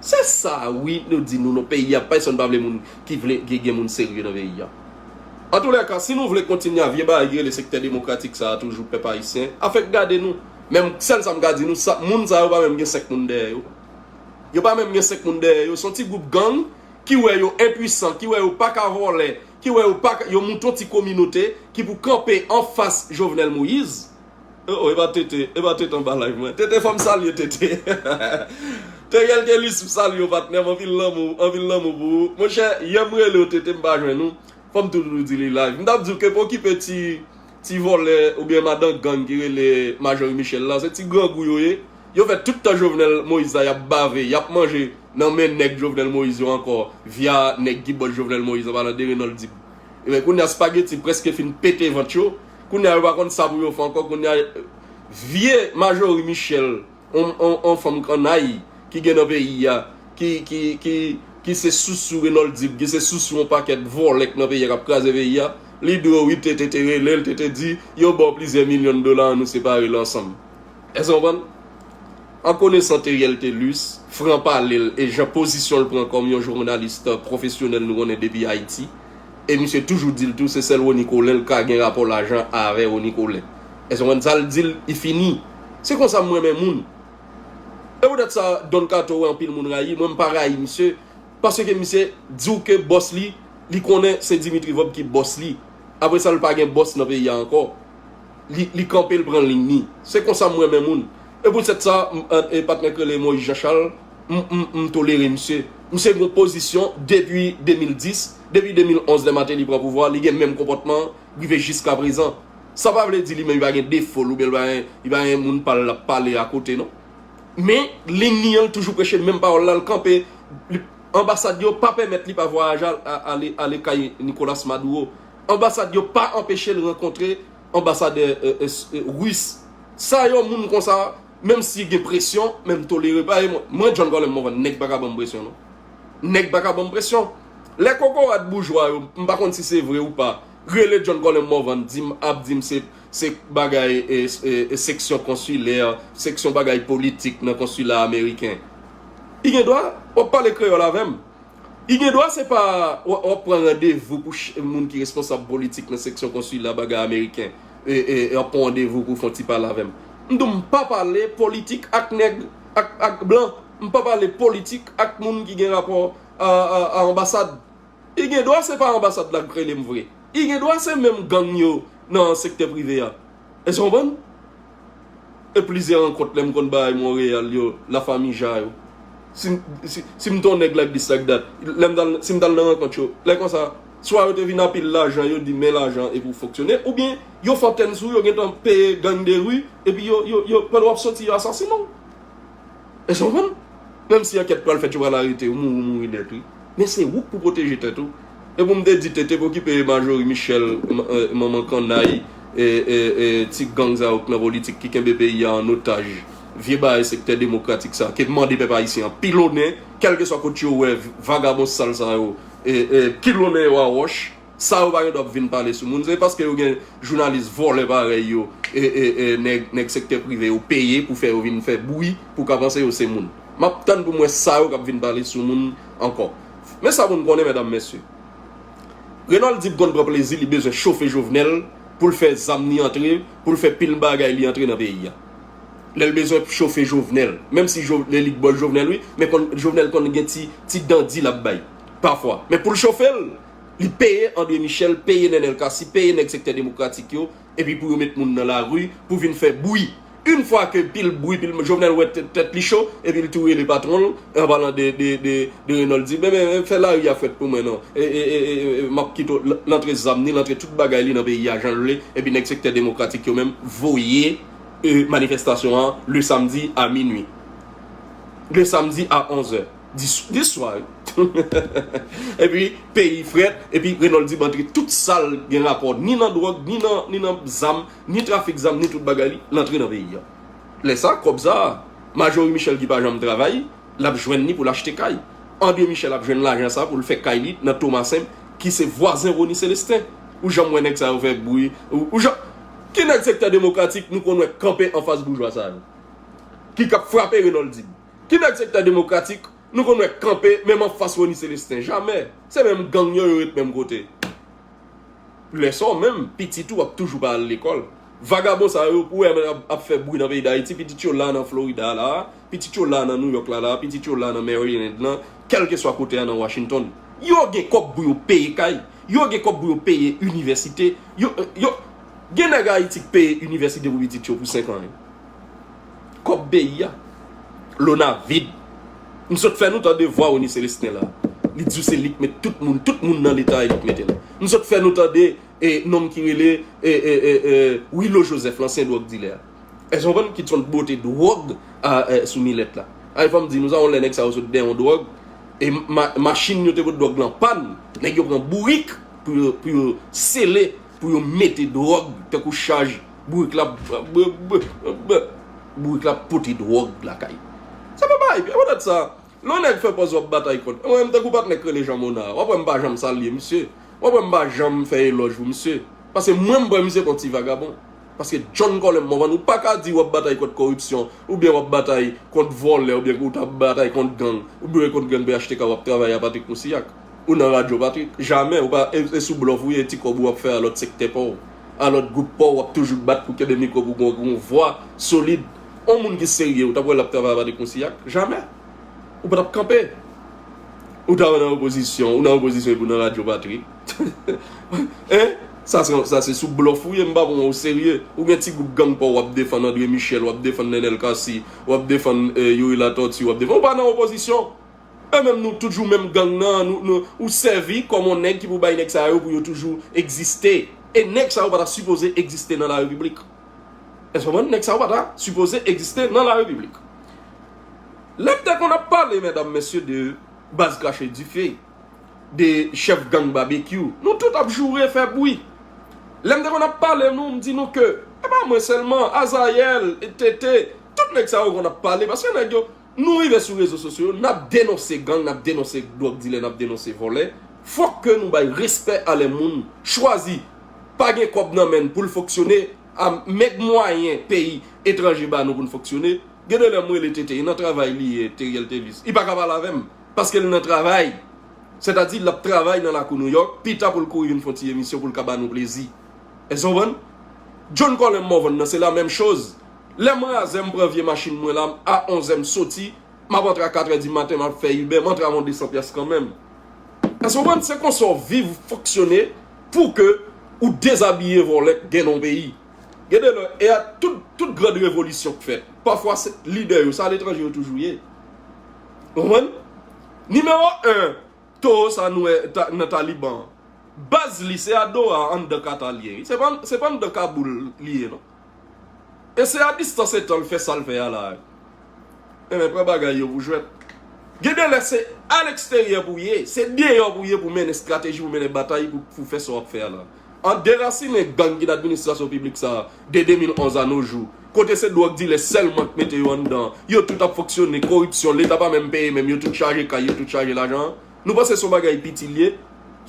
Se sa, wi, nou di nou, nou peyi a, pèsonn pa vle moun ki vle, ki gen moun serye nan peyi a. Antoulèka, si nou vle kontinye a vye bagay ki rele sektè demokratik sa a toujou, pèp ayisyen, afèk gade nou. Menm sèl sa m ka di nou, sa, moun sa yo pa menm gen senk moun dèyè yo. Yo pa menm gen senk moun dèyè yo. Se yon ti gwoup gang ki wè yo enpwisan, ki wè yo pa ka vòlè, ki wè yo pa ka, yo moute yon ti kominote ki pou kanpe anfas Jovenel Moïse. Oh, oh, e pa Tete, e pa Tete anba live mwen. Tete, fò m salye Tete. Teriel Telus, m salye w, patnè m, anpil lanmou, anpil lanmou pou ou. Monchè, yè m rele w, Tete, m pa jwenn ou. Fò m toujou di li live. M t ap di w ke pa okipe ti, ti vòlè oubyen madan gang ki rele Majorie Michel la. Se ti grangou yo ye. Yo fè tout tan Jovenel Moïse la, y ap bave, y ap manje nan men nèg Jovenel Moïse yo ankò, via nèg ki bòs Jovenel Moïse, an palan de Reynold Dib. Ebyen, kounye a, spageti prèske fin pete vant yo. Kounye a, yo pa konn sa pou yo fè ankò. Kounye a, vye Majorie Michel, on, on, on fanm kannay ki gen nan peyi a, ki, ki, ki, ki se sousou Reynold Dib, ki se sousou yon pakèt vòlè k nan peyi a, k ap kraze peyi a, li di w, wi, Tete te rele l, Tete di, yo ba w plizyè milyon dola, ann nou separe l ansanm. Èske w konprann? An konesan Teriel Telus, fran pale l e jan pozisyon l pran kòm yon jounalis pwofesyonèl nou konnen depi Ayiti, e misye toujou di l tou, se sèl Rony Colin l ka gen rapò lajan avè Rony Colin. Èske w konprann? Sa l di l, li fini. Se konsa m renmen moun. E poutèt sa, Don Kato wè anpil moun rayi, mwen m pa rayi misye, paske misye di w ke bòs li, li konnen se Dimitri Vorbe ki bòs li. Apre sa, l pa gen bòs nan peyi a ankò. Li, li kanpe, l pran liy li. Se konsa m renmen moun. E poutèt sa, m, e, e patnè k rele Moïse Jean Charles, m, m, m tolere misye. Misye gen yon pozisyon depi de mil dis, depi de mil onz lè Martelly pran pouvwa, li gen menm konpòtman rive jiskaprezan. Sa pa vle di li menm li pa gen defo l oubyen li pa gen, li pa gen moun pa l l ap pale akote, non. Men, liy li an, l toujou preche menm pawòl la, l kanpe. Li, anbasad yo pa pèmèt li pa vwayaje al, a, ale, ale kay Nicolas Maduro. Anbasad yo pa anpeche l rankontre anbasadè, e, e, e, ris. Sa yo, moun konsa, menm si gen presyon, men m tolere. Paske mwen, mwen, John Colin Morvan, nèg pa ka ban m presyon, non. Nèg pa ka ban m presyon. Lè kokorat boujwa yo, m pa konn si se vre ou pa, rele John Colin Morvan, di m, ap di m se, se bagay, e, e, e, seksyon konsilè, seksyon bagay politik nan konsila ameriken. Li gen dwa, w ap pale kreyòl avè m. Li gen dwa se pa, w, w ap pran randevou pou ch, moun ki responsab politik nan seksyon konsila bagay ameriken, e, e, e ap pran randevou pou fè yon ti pale avè m. M di w, m pa pale politik ak nèg, ak, ak blan. M pa pale politik ak moun ki gen rapò a, a, a anbasad. Li gen dwa se pa anbasad la k rele m vre. Li gen dwa se menm gang yo nan sektè prive a. Èske w konprann? E plizyè rankont lè m konn bay Monreyal yo, lafanmi Ja yo. Si, si, si m te yon nèg like this like that, lè m t al, si m t al nan rankont yo, lè konsa, swa yo te vin apil lajan, yo di men lajan e pou fonksyone, oubyen yo fè antèn sou yo, gentan peye gang de ri, epi yo, yo, yo, pandan w ap soti, yo asasinen w. Èske w konprann? Menm si ankèt pral fèt, yo pral arete w, mouri, mouri nèt, wi. Men se ou k pou pwoteje tèt ou. E pou m te di Tete pou okipe Majorie Michel, m, e, manman kannay, e, e, e, ti gang sa yo k nan politik ki kenbe peyi a an otaj. vye bagay sektè demokratik sa, ke mande pèp ayisyen an pilonnen, kèlkeswa kote yo wè vagabon sal sa yo, e, e, pilonnen yo a wòch, sa yo pa gen dwa ap vin pale sou moun. Se paske yo gen jounalis vòlè parèy yo, e, e, e, nèg, nèg sektè prive yo peye pou fè yo vin fè bri, pou ka panse yo se moun. M ap tann pou m wè sa yo k ap vin pale sou moun ankò. Men sa pou n konnen, medam, mesye. Renold Dib konn pran plezi, li bezwen chofe Jovenel pou l fè zam ni antre, pou l fè pil bagay li antre nan peyi a. Lè l bezwen chofe Jovenel, menm si Jo- lè li bòl Jovenel, wi, men konn, Jovenel konn gen ti, ti dandi l ap bay, pafwa. Men pou l chofe l, li peye André Michel, peye Nenel Cassy, peye nèg sektè demokratik yo, epi pou yo met moun nan lari, pou vin fè bri. Yon fwa ke pil bri, pil Jovenel wè tèt, tèt li cho, epi l tou rele patwon l, an palan de, de, de, de Renold Dib, men, men, men fè lari a frèt pou mwen non. E, e, e, e, e, m ap kite w l- l antre zam ni, l antre tout bagay li nan peyi a jan l vle, epi nèg sektè demokratik yo menm voye, e, manifestasyon an le samdi a minui. Le samdi a onz è. Di, di swa, wi. Epi, peyi frèt, epi Renold Dib antre tout sa l gen rapò, ni nan dwòg, ni nan, ni nan zam, ni trafik zam, ni tout bagay li, l antre nan peyi a. Lè sa, kòb sa, Marjorie Michel ki pa janm travay, l ap jwenn li pou l achte kay. André Michel ap jwenn lajan sa pou l fè kay li nan Tomasen, ki se vwazen Rony Célestin. Ou janm wè nèg sa yo fè bri, ou, ou janm, ki nèg sektè demokratik nou konn wè kanpe anfas boujwa sa yo? Ki k ap frape Renold Dib? Ki nèg sektè demokratik nou konn wè kanpe menm anfas Rony Célestin? Jamè. Se menm gang yo, yo ret menm kote. Lè sa w menm, pitit ou ap toujou pa al lekòl. Vagabon sa yo, pou wè ap, ap fè bri nan peyi Dayiti, pitit yo la nan Florida la, pitit yo la nan New York la, la, pitit yo la nan Maryland lan, kèlkeswa kote a nan Washington. Yo gen kòb pou yo peye kay, yo gen kòb pou yo peye inivèsite, yo, yo, gen nèg Ayiti k peye inivèsite pou pitit yo pou senk an, wi. Kòb peyi a. Lona vid. M sot fè nou tande vwa Rony Célestin la. Li di w se li k met tout moun, tout moun nan leta a li k mete l. M sot fè nou tande, e, nonm ki rele, e, e, e, e, Willo Joseph, lansyen dwòg dilè a. Èske w konprann ki t yon bote dwòg a, e, sou milèt la? Ay, fò m di nou sa, yon lè nèg sa yo sot dèyè yon dwòg, e ma- machin yo te pot dwòg lan pàn, nèg yo pran bourik pou yo, pou yo sele, pou yo mete dwòg, tankou chaj, bourik la, bourik la pote dwòg lakay. Sa pa bagay, e poutèt sa, lè yon nèg fè pòz w ap batay kont, mwen menm tankou patnè k rele Jean Monard, w ap wè m pa janm salye misye, w ap wè m pa janm fè elòj pou misye, paske mwen m pran misye pou yon ti vagabon. Paske John Colem Morvan, ou pa ka di w ap batay kont koripsyon, oubyen w ap batay kont vòlè, oubyen ou t ap batay kont gang, oubyen kont gang P H T K w ap travay a Patrick Moussilhac. Ou nan radyo Patrick. Jamè, ou pa, e, e sou blòf ou ye, ti kòb ou ap fè a lòt sektè pa w, a lòt gwoup pa w, w ap toujou bat pou kenbe mikwo pou gon, gon vwa solid. On moun ki serye, ou t ap wè l ap travay a Patrick Moussilhac? Jamè. Ou pa t ap kanpe. Ou ta nan opozisyon, ou nan opozisyon epi w nan radyo Patrick. Hein? Sa se, sa se sou blòf ou ye, m pa pran w o serye. Ou gen ti gwoup gang pa w, w ap defann André Michel, w ap defann Nenel Cassy, w ap defann, eh, Youri Latortue, w ap defann, ou pa nan opozisyon. E menm nou toujou menm gang nan, nou, nou, ou sèvi kòm yon nèg ki pou bay nèg sa yo pou yo toujou egziste. E nèg sa yo pa ta sipoze egziste nan la repiblik. Èske w konprann? Nèg sa yo pa ta sipoze egziste nan la repiblik. Lè m te konn ap pale, medam, mesye, de baz krache dife, de chèf gang Babekyou, nou tout ap joure, fè bri. Lè m te konn ap pale nou, m di nou ke, e pa mwen sèlman, Azayèl, Tete, tout nèg sa yo konn ap pale, paske nèg yo, nou rive sou rezo sosyo yo, n ap denonse gang, n ap denonse dwòg dilè, n ap denonse vòlè. Fòk ke nou bay respè a lè moun chwazi pa gen kòb nan men l pou l fonksyone, a mèg mwayen peyi etranje ba nou pou n fonksyone. Gen de lè m rele Tete, e nan travay li ye, Teriel Tevis. Li pa ka pale avè m, paske l nan travay. Sètadi, l ap travay nan lakou Nouyòk, pita pou l kouri vin fè yon ti emisyon pou l ka ba nou plezi. Èske w konprann? John Colem Morvan nan, se la menm choz. Lè m razè, m pran vye machin mwen la, a onz è m soti, m ap antre a katrè di maten, m ap fè Uber, m antre avè yon de san pyès kanmenm. Èske w konprann? Se konsa w viv, fonksyone, pou ke ou dezabiye vòlè k gen nan yon peyi. Gen de lè, e a tout, tout grand revolisyon k fèt, pafwa se lidè yo, se aletranje yo toujou ye. Ou konprann? Nimewo en, towo sa nou wè ta- nan Taliban an. Baz li se a Doha, anndan Kata l ye, wi. Se pa, se pa anndan Kaboul li ye, non. E se a distans etan l fè sa l fè a la. Enben, pran bagay yo pou jwèt. Gen de lè se a leksteryè pou w ye, se deyò pou w ye pou w mennen estrateji, pou w mennen batay, pou, pou w fè sa w ap fè a la. An derasinen gang ki nan administrasyon piblik sa a, de de mil onz a no jou, Kote se dwòg dilè sèlman k mete yo anndan. Yo tout ap fonksyone, koripsyon, leta pa menm peye menm, yo tout chaje kay, yo tout chaje lajan. Nou panse se yon bagay piti l ye?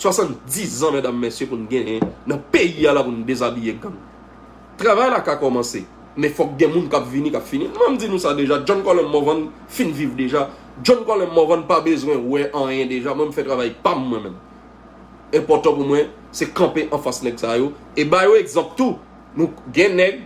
Swasanndis zan, medam, mesye, pou n genyen nan peyi a la pou n dezabiye gang. Travay la ka kòmanse, men fòk gen moun k ap vini, k ap fini. Mwen, m di nou sa deja, John Colem Morvan fin viv deja. John Colem Morvan pa bezwen wè anyen deja. Mwen, m fè travay pa m, mwen menm. Enpòtan pou mwen, se kanpe anfas nèg sa yo. E ba yo egzanp tou. Nou gen nèg,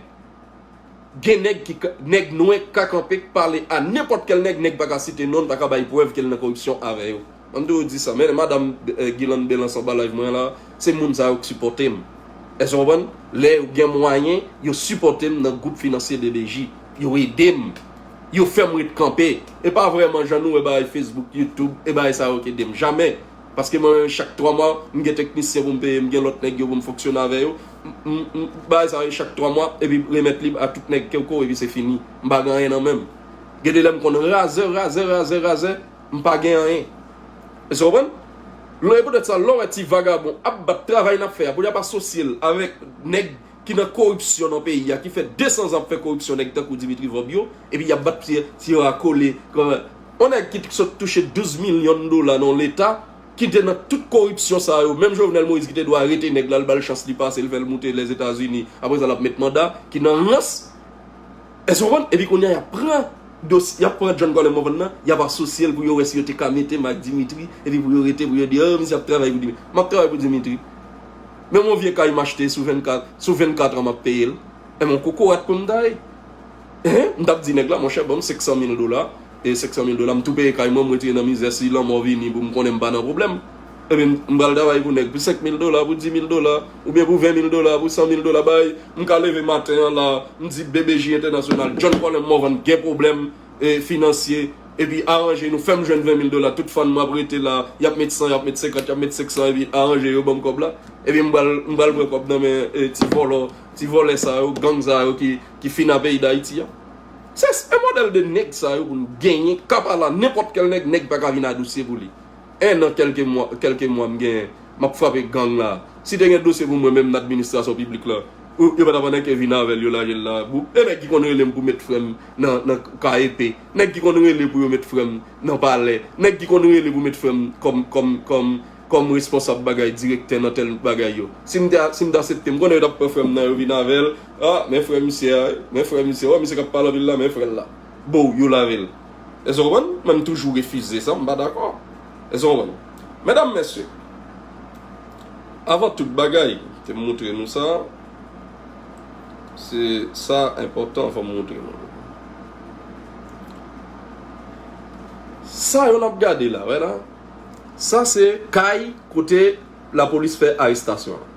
gen nèg ki ka, nèg nwè k ka kanpe, k pale a nenpòt kèl nèg, nèg pa ka site non l, pa ka bay prèv ke l nan koripsyon avè yo. Mwen, m toujou di sa, men madanm, eh, Guilaine Belan anba live mwen la, se moun sa yo k sipòte m. Èske w konprann? Lè yo gen mwayen, yo sipòte m nan gwoup finansye D B J. Yo ede m. Yo fè m ret kanpe. E pa vrèman jan nou wè bagay Facebook, YouTube, e bagay sa yo k ede m. Jamè. Paske mwen menm, chak twa mwa, m gen teknisyen pou m peye, m gen lòt nèg yo pou m fonksyone avè yo. M, m, m, bagay sa yo, chak twa mwa, epi remèt li a tout nèg Kewko, epi se fini. M pa gen anyen nan men m. Gen de lè m konn razè, razè, razè, razè, m pa gen anyen. Èske w konprann? Lè, e poutèt sa, lè w wè ti vagabon ap bat travay n ap fè a, pou y ap asosye l avèk nèg ki nan koripsyon nan peyi a, ki fè de san zan ap fè koripsyon, nèg tankou Dimitri Vorbe yo, epi y ap bat pye, ti yo a kole. Yon nèg ki t-, sot touche douz milyon dola nan leta, ki te nan tout koripsyon sa yo, menm Jovenel Moïse ki te dwe arete nèg la, l ba l chans li pase, l fè l moute Lèzetazini, apre sa l ap met manda, ki nan rans. Èske w konprann? Epi kounye a, y ap pran dosye, y ap pran John Colem Morvan nan, y ap asosye l pou yo wè si yo te ka mete m ak Dimitri, epi pou yo rete, pou yo di, oh, misye ap travay pou Dimitri. M ap travay pou Dimitri. Menm yon vye kay m achte sou vennkat, sou vennkat an m ap peye l. Enben, yon kokorat pou m ta ye. Hein? M t ap di nèg la, monchè, ban m senk san mil dola. E senk san mil dola, m tou peye kay mwen, m retire nan mizè, si lanmò vini pou m konnen m pa nan pwoblèm. Ebyen, m, m pral travay pou nèg pou senk mil dola, pou dis mil dola, oubyen pou ven mil dola, pou san mil dola, bay, m ka leve maten an la, m di B B J Entènasyonal, John Colem Morvan gen pwoblèm, e, finansye, epi aranje nou, fè m jwenn ven mil dola, tout fan mwen ap rete la, y ap met san, y ap met senkant, y ap met senk san, epi aranje yo ban m kòb la, epi m pral, m pral pran kòb nan men, e, ti vòlò, ti vòlè sa yo, gang sa yo ki, ki fin a peyi Dayiti a. Se, se modèl de nèg sa yo pou n genyen, k ap al a nenpòt kèl nèg, nèg pa ka vin a dosye pou li. En an, kèlke mwa, kèlke mwa m genyen, m ap frape gang la. Si te gen dosye pou mwen menm nan administrasyon piblik la, yo, yo pa t ap annik vin avè l, yo lage l la. Bou, e nèg ki konn rele m pou met frè m nan, nan K E P, nèg ki konn rele pou yo met frè m nan palè, nèg ki konn rele pou met frè m kòm, kòm, kòm, kòm responsab bagay, direktè nan tèl bagay yo. Si m te, si m te aksepte, m konnen yo t ap pran frè m nan, yo vin avè l. Ah, men frè misye a, men frè misye, wè misye k ap pale anpil la, men frè l la. Bou, yo lave l. Èske w konprann? Mwen, m toujou refize sa, m pa dakò. Èske w konprann? Medam, mesye, avan tout bagay, te m montre nou sa, se sa enpòtan, fò m montre nou. Sa yo n ap gade la, wè la. Sa se kay kote lapolis fè arestasyon an.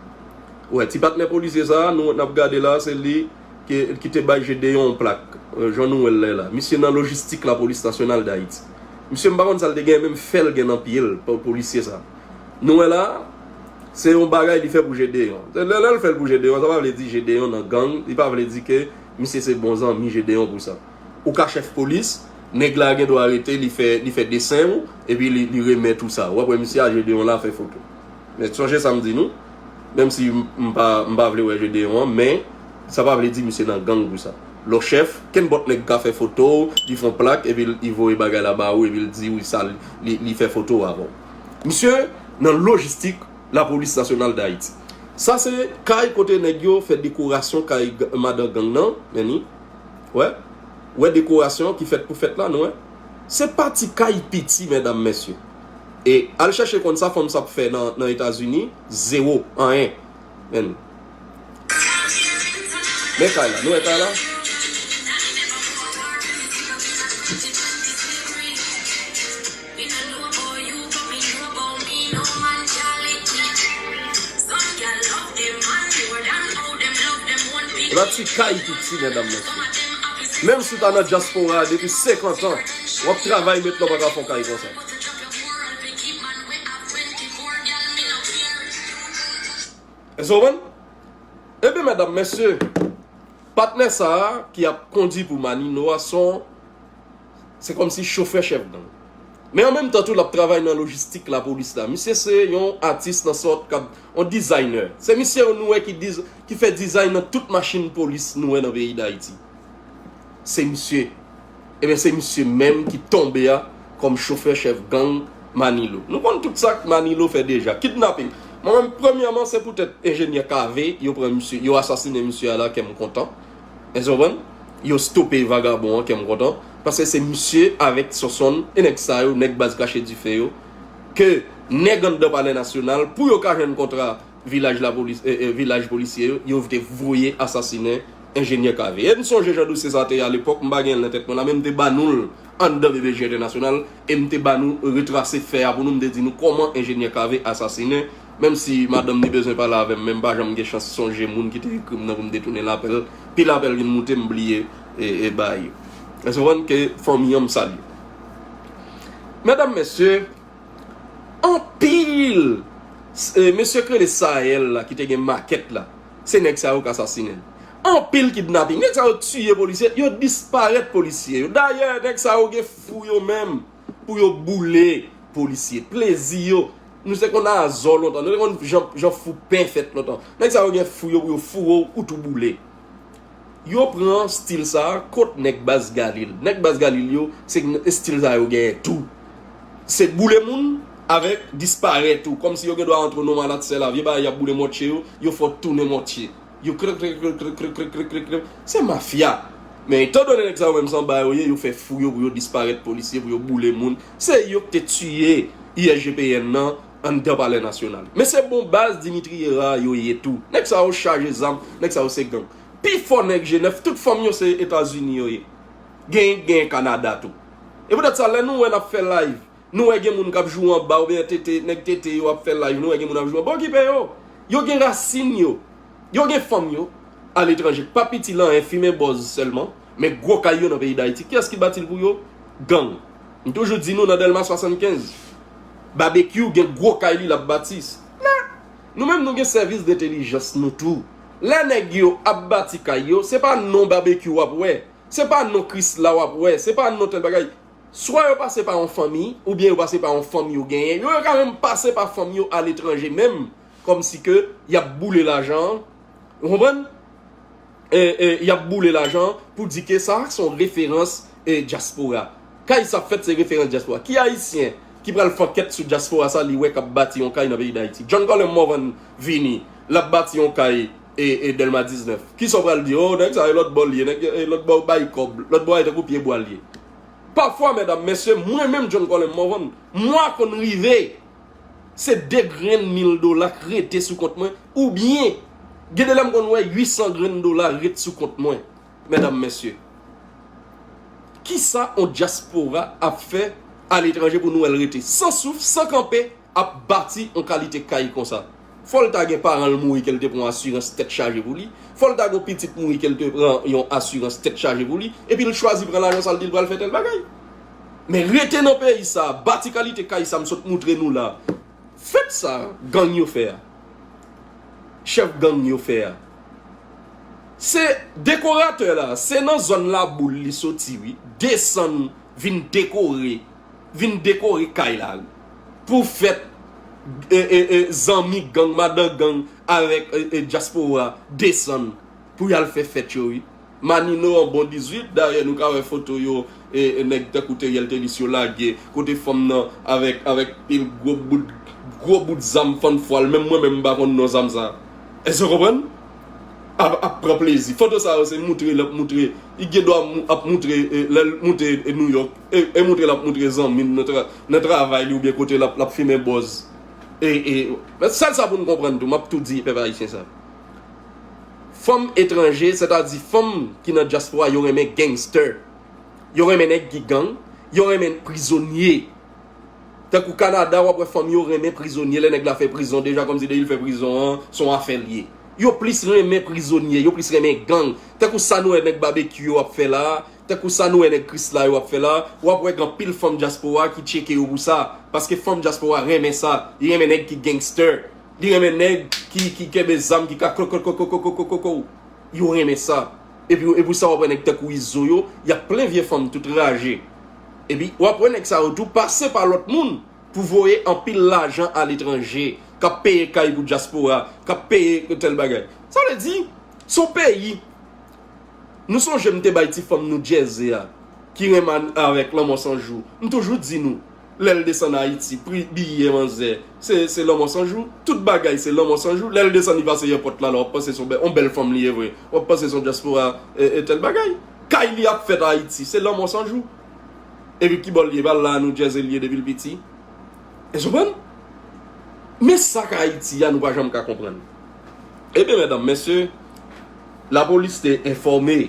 Wè, ti patnè polisye sa a, nou, n ap gade la, se li ki, ki te bay Gedeon yon plak, euh, jan nou wè l la. Misye nan lojistik Lapolis Nasyonal Dayiti. Misye, m pa konn sa l te gen, menm fè l gen nan pye l, pa polisye sa. Nou wè la, se yon bagay li fè pou Gedeon. Lè, lè l fè l pou Gedeon, sa pa vle di Gedeon nan gang, li pa vle di ke misye se bon zanmi Gedeon pou sa. Ou ka chèf polis, nèg la gen dwa rete, li fè, li fè desen w, epi li, li remèt ou sa. W ap wè misye a Gedeon la fè foto. Men sonje sa m di nou, menm si m, m pa, m pa vle wè Gedeon an, men sa pa vle di misye nan gang pou sa. Lè w chèf, kenbòt nèg ka fè foto w, li fè yon plak, epi l, li voye bagay la ba ou, epi l di wi sa, li, li, li fè foto w avè w. Misye nan lojistik Lapolis Nasyonal Dayiti. Sa se kay kote nèg yo fè dekorasyon kay g-, madan gang nan, men ni. Wè? Wè dekorasyon ki fèt pou fèt la, nou wè? Se pa ti kay piti, medam, mesye. E al chèche konn sa fanm sa ap fè nan, nan Etazini, zewo, anyen. Men. Men kay la, nou wè kay la? E pa ti kay piti, medam, mesye. Menm si w ta nan dyaspora a depi senkant an, w ap travay, met lè w pa ka fè yon kay konsa. Èske w konprann? Ebyen, medam, mesye, patnè sa a ki ap kondi pou Manino a se yon, se kòmsi chofè chèf gang. Men an menm tan tou, l ap travay nan lojistik lapolis la. Misye se yon atis nan sòt k ap, yon designer. Se misye nou wè ki diz-, ki fè design nan tout machin polis nou wè nan peyi Dayiti. se misye. Ebyen, se misye menm ki tonbe a kòm chofè chèf gang Manilo. Nou konn tout sa k Manilo fè deja. Kidnaping. Mwen menm, premyèman, se poutèt enjenyè Kave, yo pran misye, yo asasinen misye a la, kè m kontan. Èske w konprann? Yo stope vagabon an, kè m kontan. Paske se misye avèk Sonsonn, e nèg sa yo, nèg baz Krache Dife yo, ke nèg anndan Palè Nasyonal, pou yo ka jwenn kontra vilaj lapolis, e, e, vilaj polisye yo, yo te voye asasinen enjenyè Kave. E n sonje jan dosye sa te ye alepòk, m pa gen l nan tèt mwen la, men m te ba nou l anndan B B J Entènasyonal, e m te ba nou retrase fè a pou nou, m te di nou kòman enjenyè Kave asasinen, menm si madanm ni bezwen pale avè m, men m pa janm gen chans sonje moun ki te ekri m nan pou m te tounen l apèl, pil apèl vin moute, m bliye, e, e bay yo. Èske w konprann? Ke fanmi an, m salye. Medam, mesye, anpil, e, mesye k rele Sahel la, ki te gen makèt la, se nèg sa yo k asasinen l. Anpil kidnaping. Nèg sa yo tiye polisye, yo disparèt polisye yo. Dayè, nèg sa yo gen fou yo menm pou yo boule polisye. Plezi yo. Nou se konn azò lontan. Nou te konn jan, jan fou pen fèt lontan. Nèg sa yo gen fou yo pou yo foure w, ou tou boule. Yo pran stil sa a kot nèg baz Galil. Nèg baz Galil yo, se estil sa yo genyen tou. Se boule moun avèk disparèt tou. Kòmsi yo gen dwa antre nan malat sè la. Vye bagay y ap boule mòtye yo, yo fè w tounen mòtye. Yo krek, krek, krek. Se mafya. Men etan done nèg sa yo menm se anba yo ye, yo fè fou yo pou yo disparèt polisye, pou yo boule moun. Se yo ki te tiye I S G P N nan anndan Palè Nasyonal. Men se bon baz Dimitri Hérard yo ye tou. Nèg sa yo chaje zam, nèg sa yo se gang. Pi fò nèg G nèf, tout fanm yo se Etazini yo ye. Gen, gen Kanada tou. E poutèt sa, lè nou wè n ap fè live, nou wè gen moun k ap joure anba oubyen tete, nèg tete yo ap fè live, nou wè gen moun ap joure anba, okipe yo. Yo gen rasin yo. Yo gen fanm yo aletranje k pa piti lan, enfimen bòz sèlman, men gwo kay yo nan peyi Dayiti. Kiyès ki bati l pou yo? Gang. M toujou di nou nan Dèlma swasannkenz, Babekyou gen gwo kay li l ap bati. La, nou menm nou gen sèvis dentèlijans nou tou. Lè nèg yo ap bati kay yo, se pa non Babekyou w ap wè. Se pa non Krisla w ap wè. Se pa non tèl bagay. Swa yo pase pa yon fanmi, oubyen yo pase pa yon fanm yo genyen. Yo, yo ka menm pase pa fanm yo aletranje menm, kòmsi ke y ap boule lajan an. Ou konprann? E, e, y ap boule lajan an pou di ke sa se yon referans, e, dyaspora. Kay sa fèt se referans dyaspora. Ki Ayisyen ki pral fè ankèt sou dyaspora sa li wè k ap bati yon kay nan peyi Dayiti? John Colem Morvan vini, l ap bati yon kay, e, e, Dèlma diznèf. Kisa w pral di? O, nèg sa e lòt bò l ye, nèg, e, lòt bò bay kòb, lòt bò a e tankou pye bwa l ye. Pafwa, medam, mesye, mwen menm John Colem Morvan, mwa konn rive, se de grenn mil dola k rete sou kont mwen, oubyen, gen de lè m konn wè uit san grenn dola ret sou kont mwen, medam, mesye. Kisa yon dyaspora ap fè aletranje pou nou wè l rete san souf, san kanpe, ap bati yon kalite kay konsa? Fò l ta gen paran l mouri ke l te pran asirans tèt chaje pou li. Fò l ta gen yon pitit mouri ke l te pran yon asirans tèt chaje pou li. Epi l chwazi pran lajan sa l di l pral fè tèl bagay. Men rete nan peyi sa, bati kalite kay sa m sot moutre nou la. Fèt sa, gang yo fè a. Chèf gang yo fè a. Se dekoratè la, se nan zòn Laboul li soti, wi. Desann, vin dekore, vin dekore kay la, wi. Pou fèt, e, e, e, zanmi gang, madan gang, avèk, e, e, dyaspora, desann, pou y al fè fèt yo, wi. Manino an bon dizuit, dayè nou ka wè foto yo, e, e, nèg tankou Teriel Telis yo lage, kote fanm nan avèk, avèk pil gwo bout, gwo bout zam fann fwal, menm mwen menm m pa konn non zam sa. Èske w konprann? Ap, ap pran plezi. Foto sa yo se moutre l ap moutre, li gen dwa mou-, ap moutre, e, lè l moute, e, New York, e, e moutre l ap moutre zanmi l nan tra-, nan travay li oubyen kote l ap, l ap fimen bòz. E, e, men sèl sa pou n konprann tou, m ap tou di pèp ayisyen sa. Fanm etranje, sètadi fanm ki nan dyaspora, yo renmen gangster. Yo renmen nèg ki gang. Yo renmen prizonye. Tankou Kanada, w ap wè fanm yo renmen prizonye. Lè nèg la fè prizon, deja kòmsi depi l fè prizon an, se yon afè l ye. Yo plis renmen prizonye, yo plis renmen gang. Tankou sa nou wè nèg Babekyou yo ap fè la, tankou sa nou wè nèg Krisla yo ap fè la, w ap wè gen anpil fanm dyaspora ki tcheke yo pou sa. Paske fanm dyaspora renmen sa. Li renmen nèg ki gangster. Li renmen nèg ki, ki kenbe zam, ki ka klo, klo, klo. Yo renmen sa. Epi, epi sa w ap wè nèg tankou Izo yo, y ap plen vye fanm tout raje. Epi w ap wè nèg sa yo tou pase pa lòt moun pou voye anpil lajan aletranje, k ap peye kay pou dyaspora, k ap peye tèl bagay. Sa vle di, se yon peyi Nou sonje m te bay ti fanm nou Jersey a, ki renmen avèk Lanmò San Jou. M toujou di nou, lè l desann Ayiti, pri biyè manzè, se, se Lanmò San Jou. Tout bagay se Lanmò San Jou. Lè l desann li pase airport la, la, w ap panse se yon bè-, yon bèl fanm li ye vre. W ap panse se yon dyaspora, e, e tèl bagay. Kay li ap fèt Ayiti, se Lanmò San Jou. Epi ki bò l ye, pa la New Jersey li ye depi l piti. Èske w konprann? Men sa k Ayiti a, nou pa janm ka konprann. Ebyen, medam, mesye, lapolis te enfòme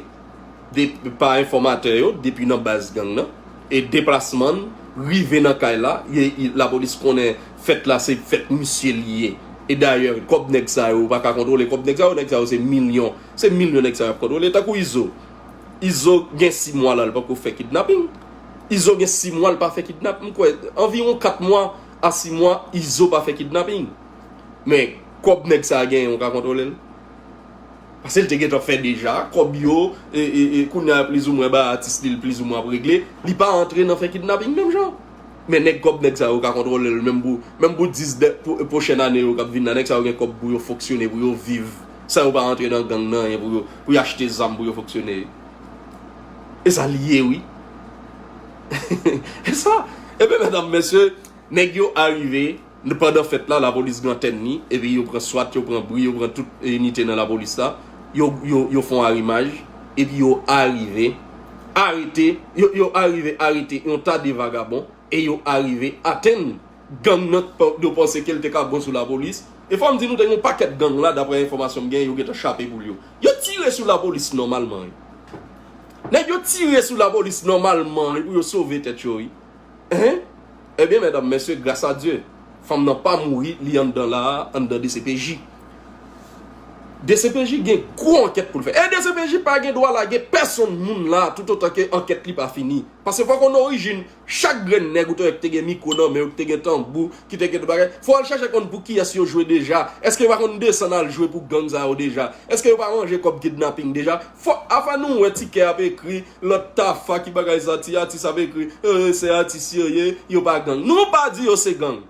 de, pa enfòmatè yo depi nan baz gang nan. E deplasman rive nan kay la, e, e, lapolis konnen fèt la se fèt misye li ye. E dayè, kòb nèg sa yo, ou pa ka kontwole kòb nèg sa yo, nèg sa yo se milyon. Se milyon nèg sa yo ap kontwole, tankou Izo. Izo gen sis mwa la, li poko fè kidnaping. Izo gen sis mwa, li pa fè kidnap. M kwè, anviwon kat mwa a sis mwa, Izo pa fè kidnaping. Men, kòb nèg sa a genyen, ou ka kontwole l. Paske l te gentan fè deja, kòb yo, e, e, e, kounye a plizoumwen ba atis li, plizoumwen ap regle. Li pa antre nan fè kidnaping menm jan. Men nèg kòb nèg sa yo ka kontwole l, menm pou, menm pou dis de, pou, pwochèn ane yo k ap vin la, nèg sa yo gen kòb pou yo fonksyone, pou yo viv, san yo pa antre nan gang nan, anyen pou yo, pou yo achte zam, pou yo fonksyone. E sa li ye, wi. E sa. Ebyen, medam, mesye, nèg yo arive, pandan fèt la, lapolis gen antèn li, epi yo pran swat, yo pran bri, yo pran tout inite nan lapolis la, yo, yo, yo fè yon arimaj, epi yo arive, arete, yo, yo arive arete yon ta de vagabon, e yo arive atenn gang nan, pa-, yo panse ke l te ka bon sou lapolis. E fò m di nou, te gen yon pakèt gang la, daprè enfòmasyon m gen, yo gentan chape poul yo. Yo tire sou lapolis nòmalman, wi. Nèg yo tire sou lapolis nòmalman, wi, pou yo sove tèt yo, wi. Hein? Ebyen, medam, mesye, gras a Dye, fanm nan pa mouri, li anndan la a, anndan D C P J. D C P J gen gwo ankèt pou l fè. E D C P J pa gen dwa lage pèsonn moun la toutotan ke ankèt li pa fini. Paske fòk konn orijin chak grenn nèg ou te wè ki te gen mikwo nan men yo, ki te gen tanbou, ki te gen tout bagay. Fò w al chèche konn pou kiyès yo jwe deja. Èske yo pa konn desann al jwe pou gang sa yo deja? Èske yo pa manje kòb kidnaping deja? Fò, afè nou wè tikè ap ekri, lòt Tafa ki bagay sa, ti atis ap ekri, e, se atis yo ye, yo pa gang. Nou pa di yo se gang.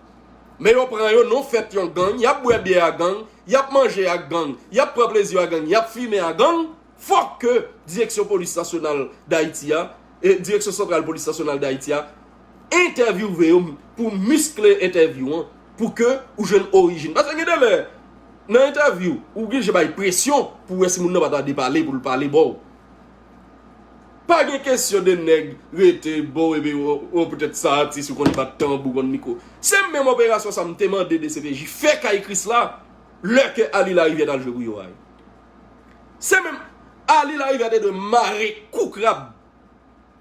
Men yo pran yo, non fèt yon gang, y ap bwè byè a gang, y ap manje ak gang, y ap pran plezi a gang, y ap fimen a gang. Fòk ke Direksyon Polis Nasyonal Dayiti a, e, Direksyon Santral Polis Nasyonal Dayiti a, entèvyouve yo pou miskle entèvyou an, pou ke ou jwenn orijin. Paske gen de lè, nan entèvyou, ou oblije bay presyon pou wè si moun nan pa ta depale, pou l pale ba w. Pa gen kesyon de nèg rete ba w, epi, o, o, poutèt sa atis, ou konn bat tanbou, konn mikwo. Se menm operasyon sa m te mande D C P J fè kay Krisla, lè ke Ali Larivière t al jwe pou yo a. Se menm Ali Larivière te dwe mare kou krab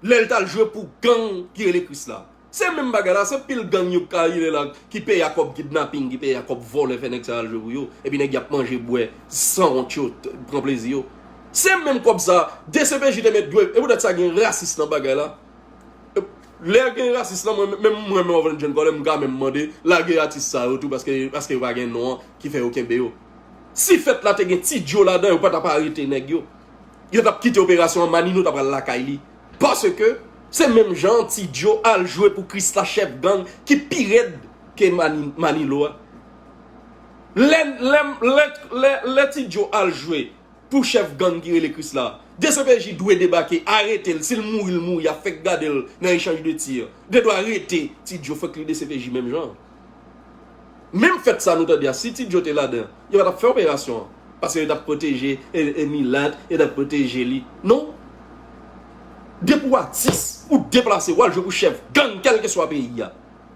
lè l t al jwe pou gang ki rele Krisla. Se menm bagay la, se pil gang yo k ka rele la, ki peye a kòb kidnaping, ki peye a kòb vòlè, fè nèg sa al jwe pou yo. Epi nèg y ap manje, bwè, sanwont yo, t-, pran plezi yo. Se menm kòb sa, D C P J te mèt dwe, e poutèt sa gen rasis nan bagay la. E, lè gen rasis la, mwen, menm mwen, menm Alvin John Colin, m ka menm mande, lage atis sa yo tou, paske, paske yo pa gen non an ki fè yo kenbe yo. Si fèt la te gen Ti Djo ladan, yo pa t ap arete nèg yo. Yo t ap kite operasyon an, Manilo t ap pral lakay li. Paske se menm jan Ti Djo al jwe pou Krisla, chèf gang ki pi rèd ke Mani-, Manilo a. Lè, lè, lè, lè, lè Ti Djo al jwe pou chèf gang ki rele Krisla, D C P J dwe debake, arete l. Si l mouri, l mouri, y ap fèk gade l nan echanj de tir. Yo dwe arete Ti Djo, fòk li D C P J menm jan. Menm fèt sa nou tande a, si Ti Djo te ladan, yo pa t ap fè operasyon an. Paske yo t ap pwoteje, e, e milat, yo t ap pwoteje li. Non. Depi w atis, ou deplase, w al jwe pou chèf gang, kèlkeswa peyi a,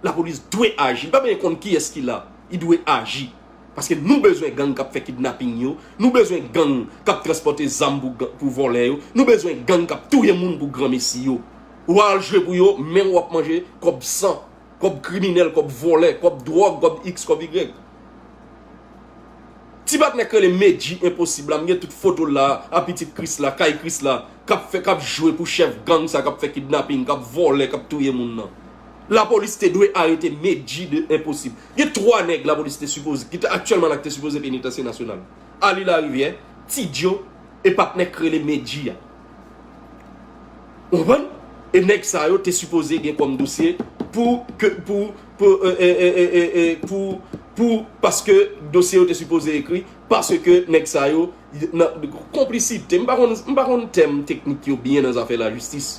lapolis dwe aji. Li pa bezwen konn kiyès ki la, li dwe aji. Paske nou bezwen gang k ap fè kidnaping yo, nou bezwen gang k ap transpòte zam pou, pou vòlè yo, nou bezwen gang k ap touye moun pou granmesi yo. W al jwe pou yo, men w ap manje kòb san. Kòb kriminèl, kòb vòlè, kòb dwòg, kòb X, kòb Y. Ti patnè k rele Medji Enposib la, m gen tout foto l la, a pitit Krisla, kay Krisla, k ap fè, k ap jwe pou chèf gang sa, k ap fè kidnaping, k ap vòlè, k ap touye moun nan. Lapolis te dwe arete Medji de Enposib. Gen twa nèg lapolis te sipoze, ki te aktyèlman la, ki te sipoze Penitansye Nasyonal. Ali Larivière, Ti Djo, e patnè k rele Medji a. Ou konprann? E nèg sa yo te sipoze gen kòm dosye pou ke, pou, pou, e, e, e, e, e, pou, pou, paske dosye yo te sipoze ekri, paske nèg sa yo, nan konplisite. M pa konn, m pa konn tèm teknik yo byen nan zafè lajistis.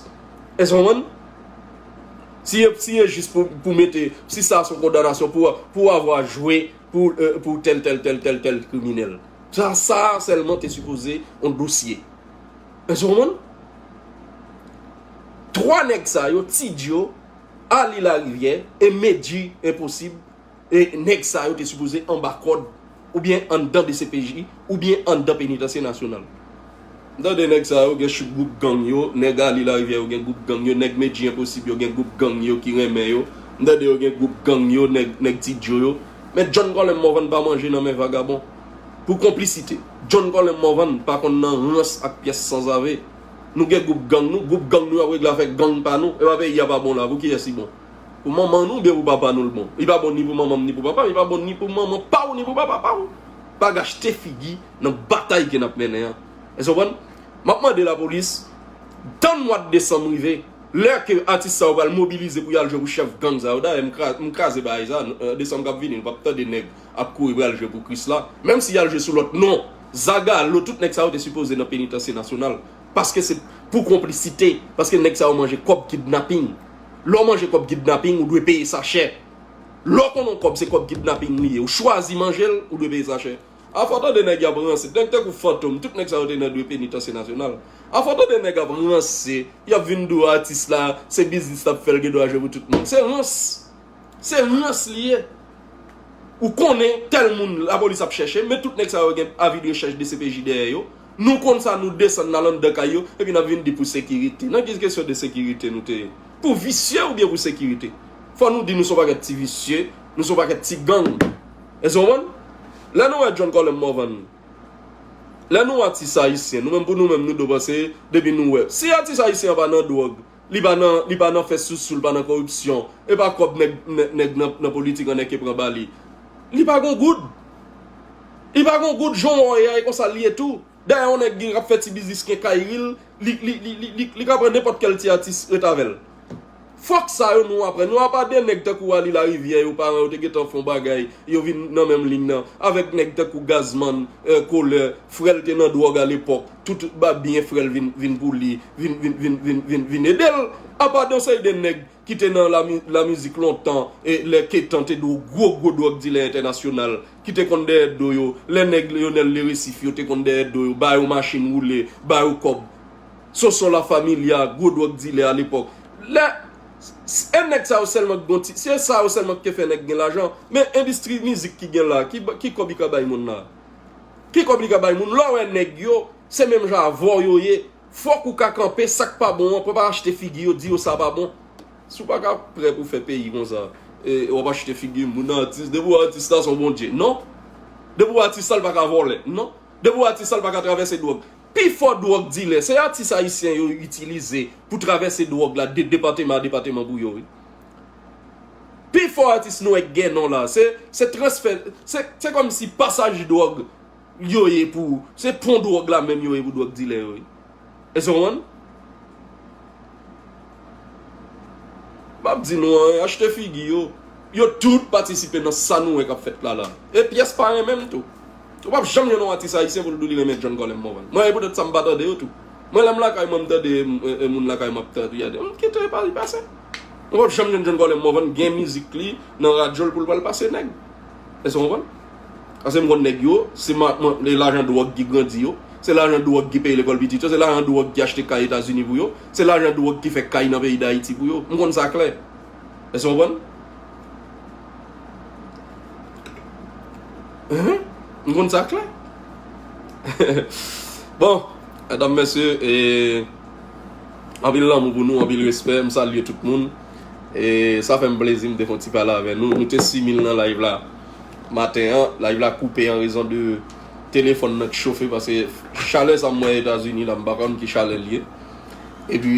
Èske w konprann? Si e, si e jis pou, pou mete, si sa se yon kondanasyon pou, pou avwa jwe pou, euh, pou tèl, tèl, tèl, tèl, tèl kriminèl. Sa, sa sèlman te sipoze yon dosye. Èske w konprann? Twa nèg sa yo, Ti Djo, Ali Larivière e Medjy Enposib, e nèg sa yo te sipoze anba kòd, oubyen anndan D C P J, oubyen anndan Penitansye Nasyonal. M tande nèg sa yo gen chou-, gwoup gang yo, nèg Ali Larivière yo gen gwoup gang yo, nèg Medjy Enposib yo gen gwoup gang yo ki renmen yo. M tande yo gen gwoup gang yo, nèg, nèg Ti Djo yo. Men John Colem Morvan pa manje nan men vagabon. Pou konplisite, John Colem Morvan pa konn nan rans ak pyès sanzave. Nou gen gwoup gang nou, gwoup gang nou ap regle afè gang pa nou. E pa peyi a pa bon la, pou kiyès li bon? Pou manman nou oubyen pou papa nou l bon? Li pa bon ni pou manman m ni pou papa m, li pa bon ni pou manman pa w ni pou papa pa w. Pa gaste figi nan batay ke n ap mennen an. Èske w konprann? M ap mande lapolis, tann mwa desanm rive, lè ke atis sa yo pral mobilize pou y al jwe pou chèf gang sa yo. Dayè, m kra-, m kraze bagay sa, euh, desanm k ap vini, nou p ap tande nèg ap kouri pral jwe pou Krisla. Menm si y al jwe sou lòt non, Zagalo, tout nèg sa yo te sipoze nan Penitansye Nasyonal. Paske se pou konplisite. Paske nèg sa yo manje kòb kidnaping. Lè w manje kòb kidnaping, ou dwe peye sa chè. Lè w konnen yon kòb se kòb kidnaping li ye, ou chwazi manje l, ou dwe peye sa chè. Afò tande nèg y ap ranse. Nèg tankou Fantom, tout nèg sa yo te nan dwe Penitansye Nasyonal. Afò tande nèg ap ranse, y ap vin di w atis la, se biznis l ap fè, l gen dwa jwe pou tout moun. Se rans. Se rans li ye. Ou konnen tèl moun lapolis ap chèche, men tout nèg sa yo gen avi de rechèch D C P J dèyè yo. Nou konn sa, nou desann n al anndan kay yo, epi n ap vin di pou sekirite. Nan ki kesyon de sekirite nou te ye? Pou visye oubyen pou sekirite? Fò nou di nou se yon pakèt ti visye, nou se yon pakèt ti gang. Èske w konprann? Lè nou wè John Colem Morvan, lè nou wè atis ayisyen, nou menm pou nou menm, nou dwe panse, depi nou wè. Si atis ayisyen an pa nan dwòg, li pa nan, li pa nan fè sousou, li pa nan koripsyon, e pa kòb nèg, nèg, nèg nan, nan politik an nèg ke pran ba li. Li pa gon goud. Li pa gon goud, jan w wè a, e konsa l ye tou. Dayè, yon nèg ki ap fè ti biznis kenkayri l, li, li, li, li, li, li ka pran nenpòt kèl ti atis ret avè l. Fòk sa yo nou aprann. Nou apa de nèg tankou Ali Larivière yo, paran yo te gentan fè yon bagay, yo vin nan menm liy nan, avèk nèg tankou Gazman, euh, Colè, frè l te nan dwòg alepòk, tout ba byen frè l vin, vin pou li, vin, vin, vin, vin, vin, vin ede l. Apa de yon seri de nèg ki te nan lami-, lamizik lontan, e lè Ketan te dwe gwo, gwo dwòg dilè entènasyonal, ki te konn dèyè do yo, lè nèg Lionel Le Récif yo te konn dèyè do yo, ba yo machin woule, ba yo kòb. Sonson La Familia, gwo dwòg dilè alepòk. Lè, s-, e nèg sa yo sèlman ki gon ti, se sa yo sèlman ki fè nèg gen lajan. Men endistri mizik ki gen la, ki, ki kòb li ka bay moun la? Ki kòb li ka bay moun? Lè w wè nèg yo, se menm jan avè w yo ye. Fòk ou ka kanpe, sa k pa bon an, pou pa achte figi yo, di yo sa pa bon. Si w pa ka prè pou fè peyi konsa, e, w ap achte figi moun, atis, depi w atis la, se yon Bondye. Non. Depi w atis la, l pa ka vòlè. Non. Depi w atis la, l pa ka travèse dwòg. Pifò dwòg dilè, se atis ayisyen yo itilize pou travèse dwòg la de depatman a depatman pou yo, wi. Pifò atis nou wè k gen non la, se, se transfè, se, se kòmsi pasaj dwòg yo ye pou, se pon dwòg la menm yo ye pou dwòg dilè yo, wi. Èske w konprann? M ap di nou anyen, achte figi yo. Yo tout patisipe nan sa nou wè k ap fèt la la. E pyès pa renmen m tou. Ou p ap janm jwenn yon atis ayisyen pou l di w li renmen John Colem Morvan. Mwen, e poutèt sa m pa tande yo tou. Mwen, lè m lakay mwen, m tande, e, e, moun lakay mwen ap tande, y a de, m kite pa li pase. Ou p ap janm jwenn John Colem Morvan gen mizik li nan radyo l pou l pral pase nèg. Èske w konprann? Paske m konn nèg yo, se ma-, man-, e lajan dwòg ki grandi yo, se lajan dwòg ki peye lekòl pitit yo, se lajan dwòg ki achte kay Etazini pou yo, se lajan dwòg ki fè kay nan peyi Dayiti pou yo. M konn sa klè. Èske w konprann? Hein? M konn sa klè. Bon, medam, mesye, e, anpil lanmou pou nou, anpil respè, m salye tout moun. E sa fè m plezi, m te fè yon ti pale avè nou. Nou te sis mil nan live la maten an. Live la koupe an rezon de telefòn nan k chofe, paske chalè sa m wè Etazini la, m pa konn ki chalè l ye. Epi,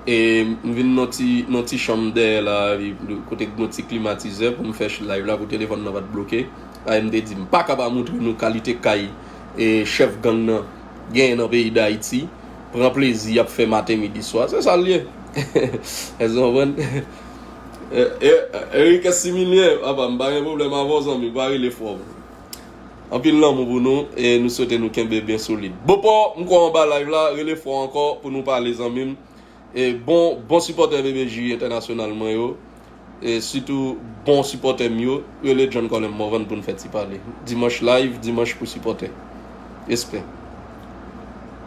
e, m vin nan ti, nan ti chanm dèyè la, epi kote gen ti klimatizè pou m fè ch-, live la pou telefòn nan pa t bloke. Paske m te di, m pa ka pa montre nou kalite kay, e, chèf gang nan genyen nan peyi Dayiti. Pran plezi y ap fè maten, midi, swa. Se sa l ye. Èske w konprann? E, e, Eric Similien, papa, m pa gen pwoblèm avè w, zanmi, pa rele fò. Anpil lanmou pou nou e nou swete nou kenbe byen solid. Bopò, m kwè anba live la, rele fò ankò pou nou pale zanmi m. E bon, bon sipòtè B B J entènasyonal mwen yo. E sitou bon sipòtè m yo, rele John Colem Morvan pou n fè ti pale. Dimanch live, dimanch pou sipòtè. Respè.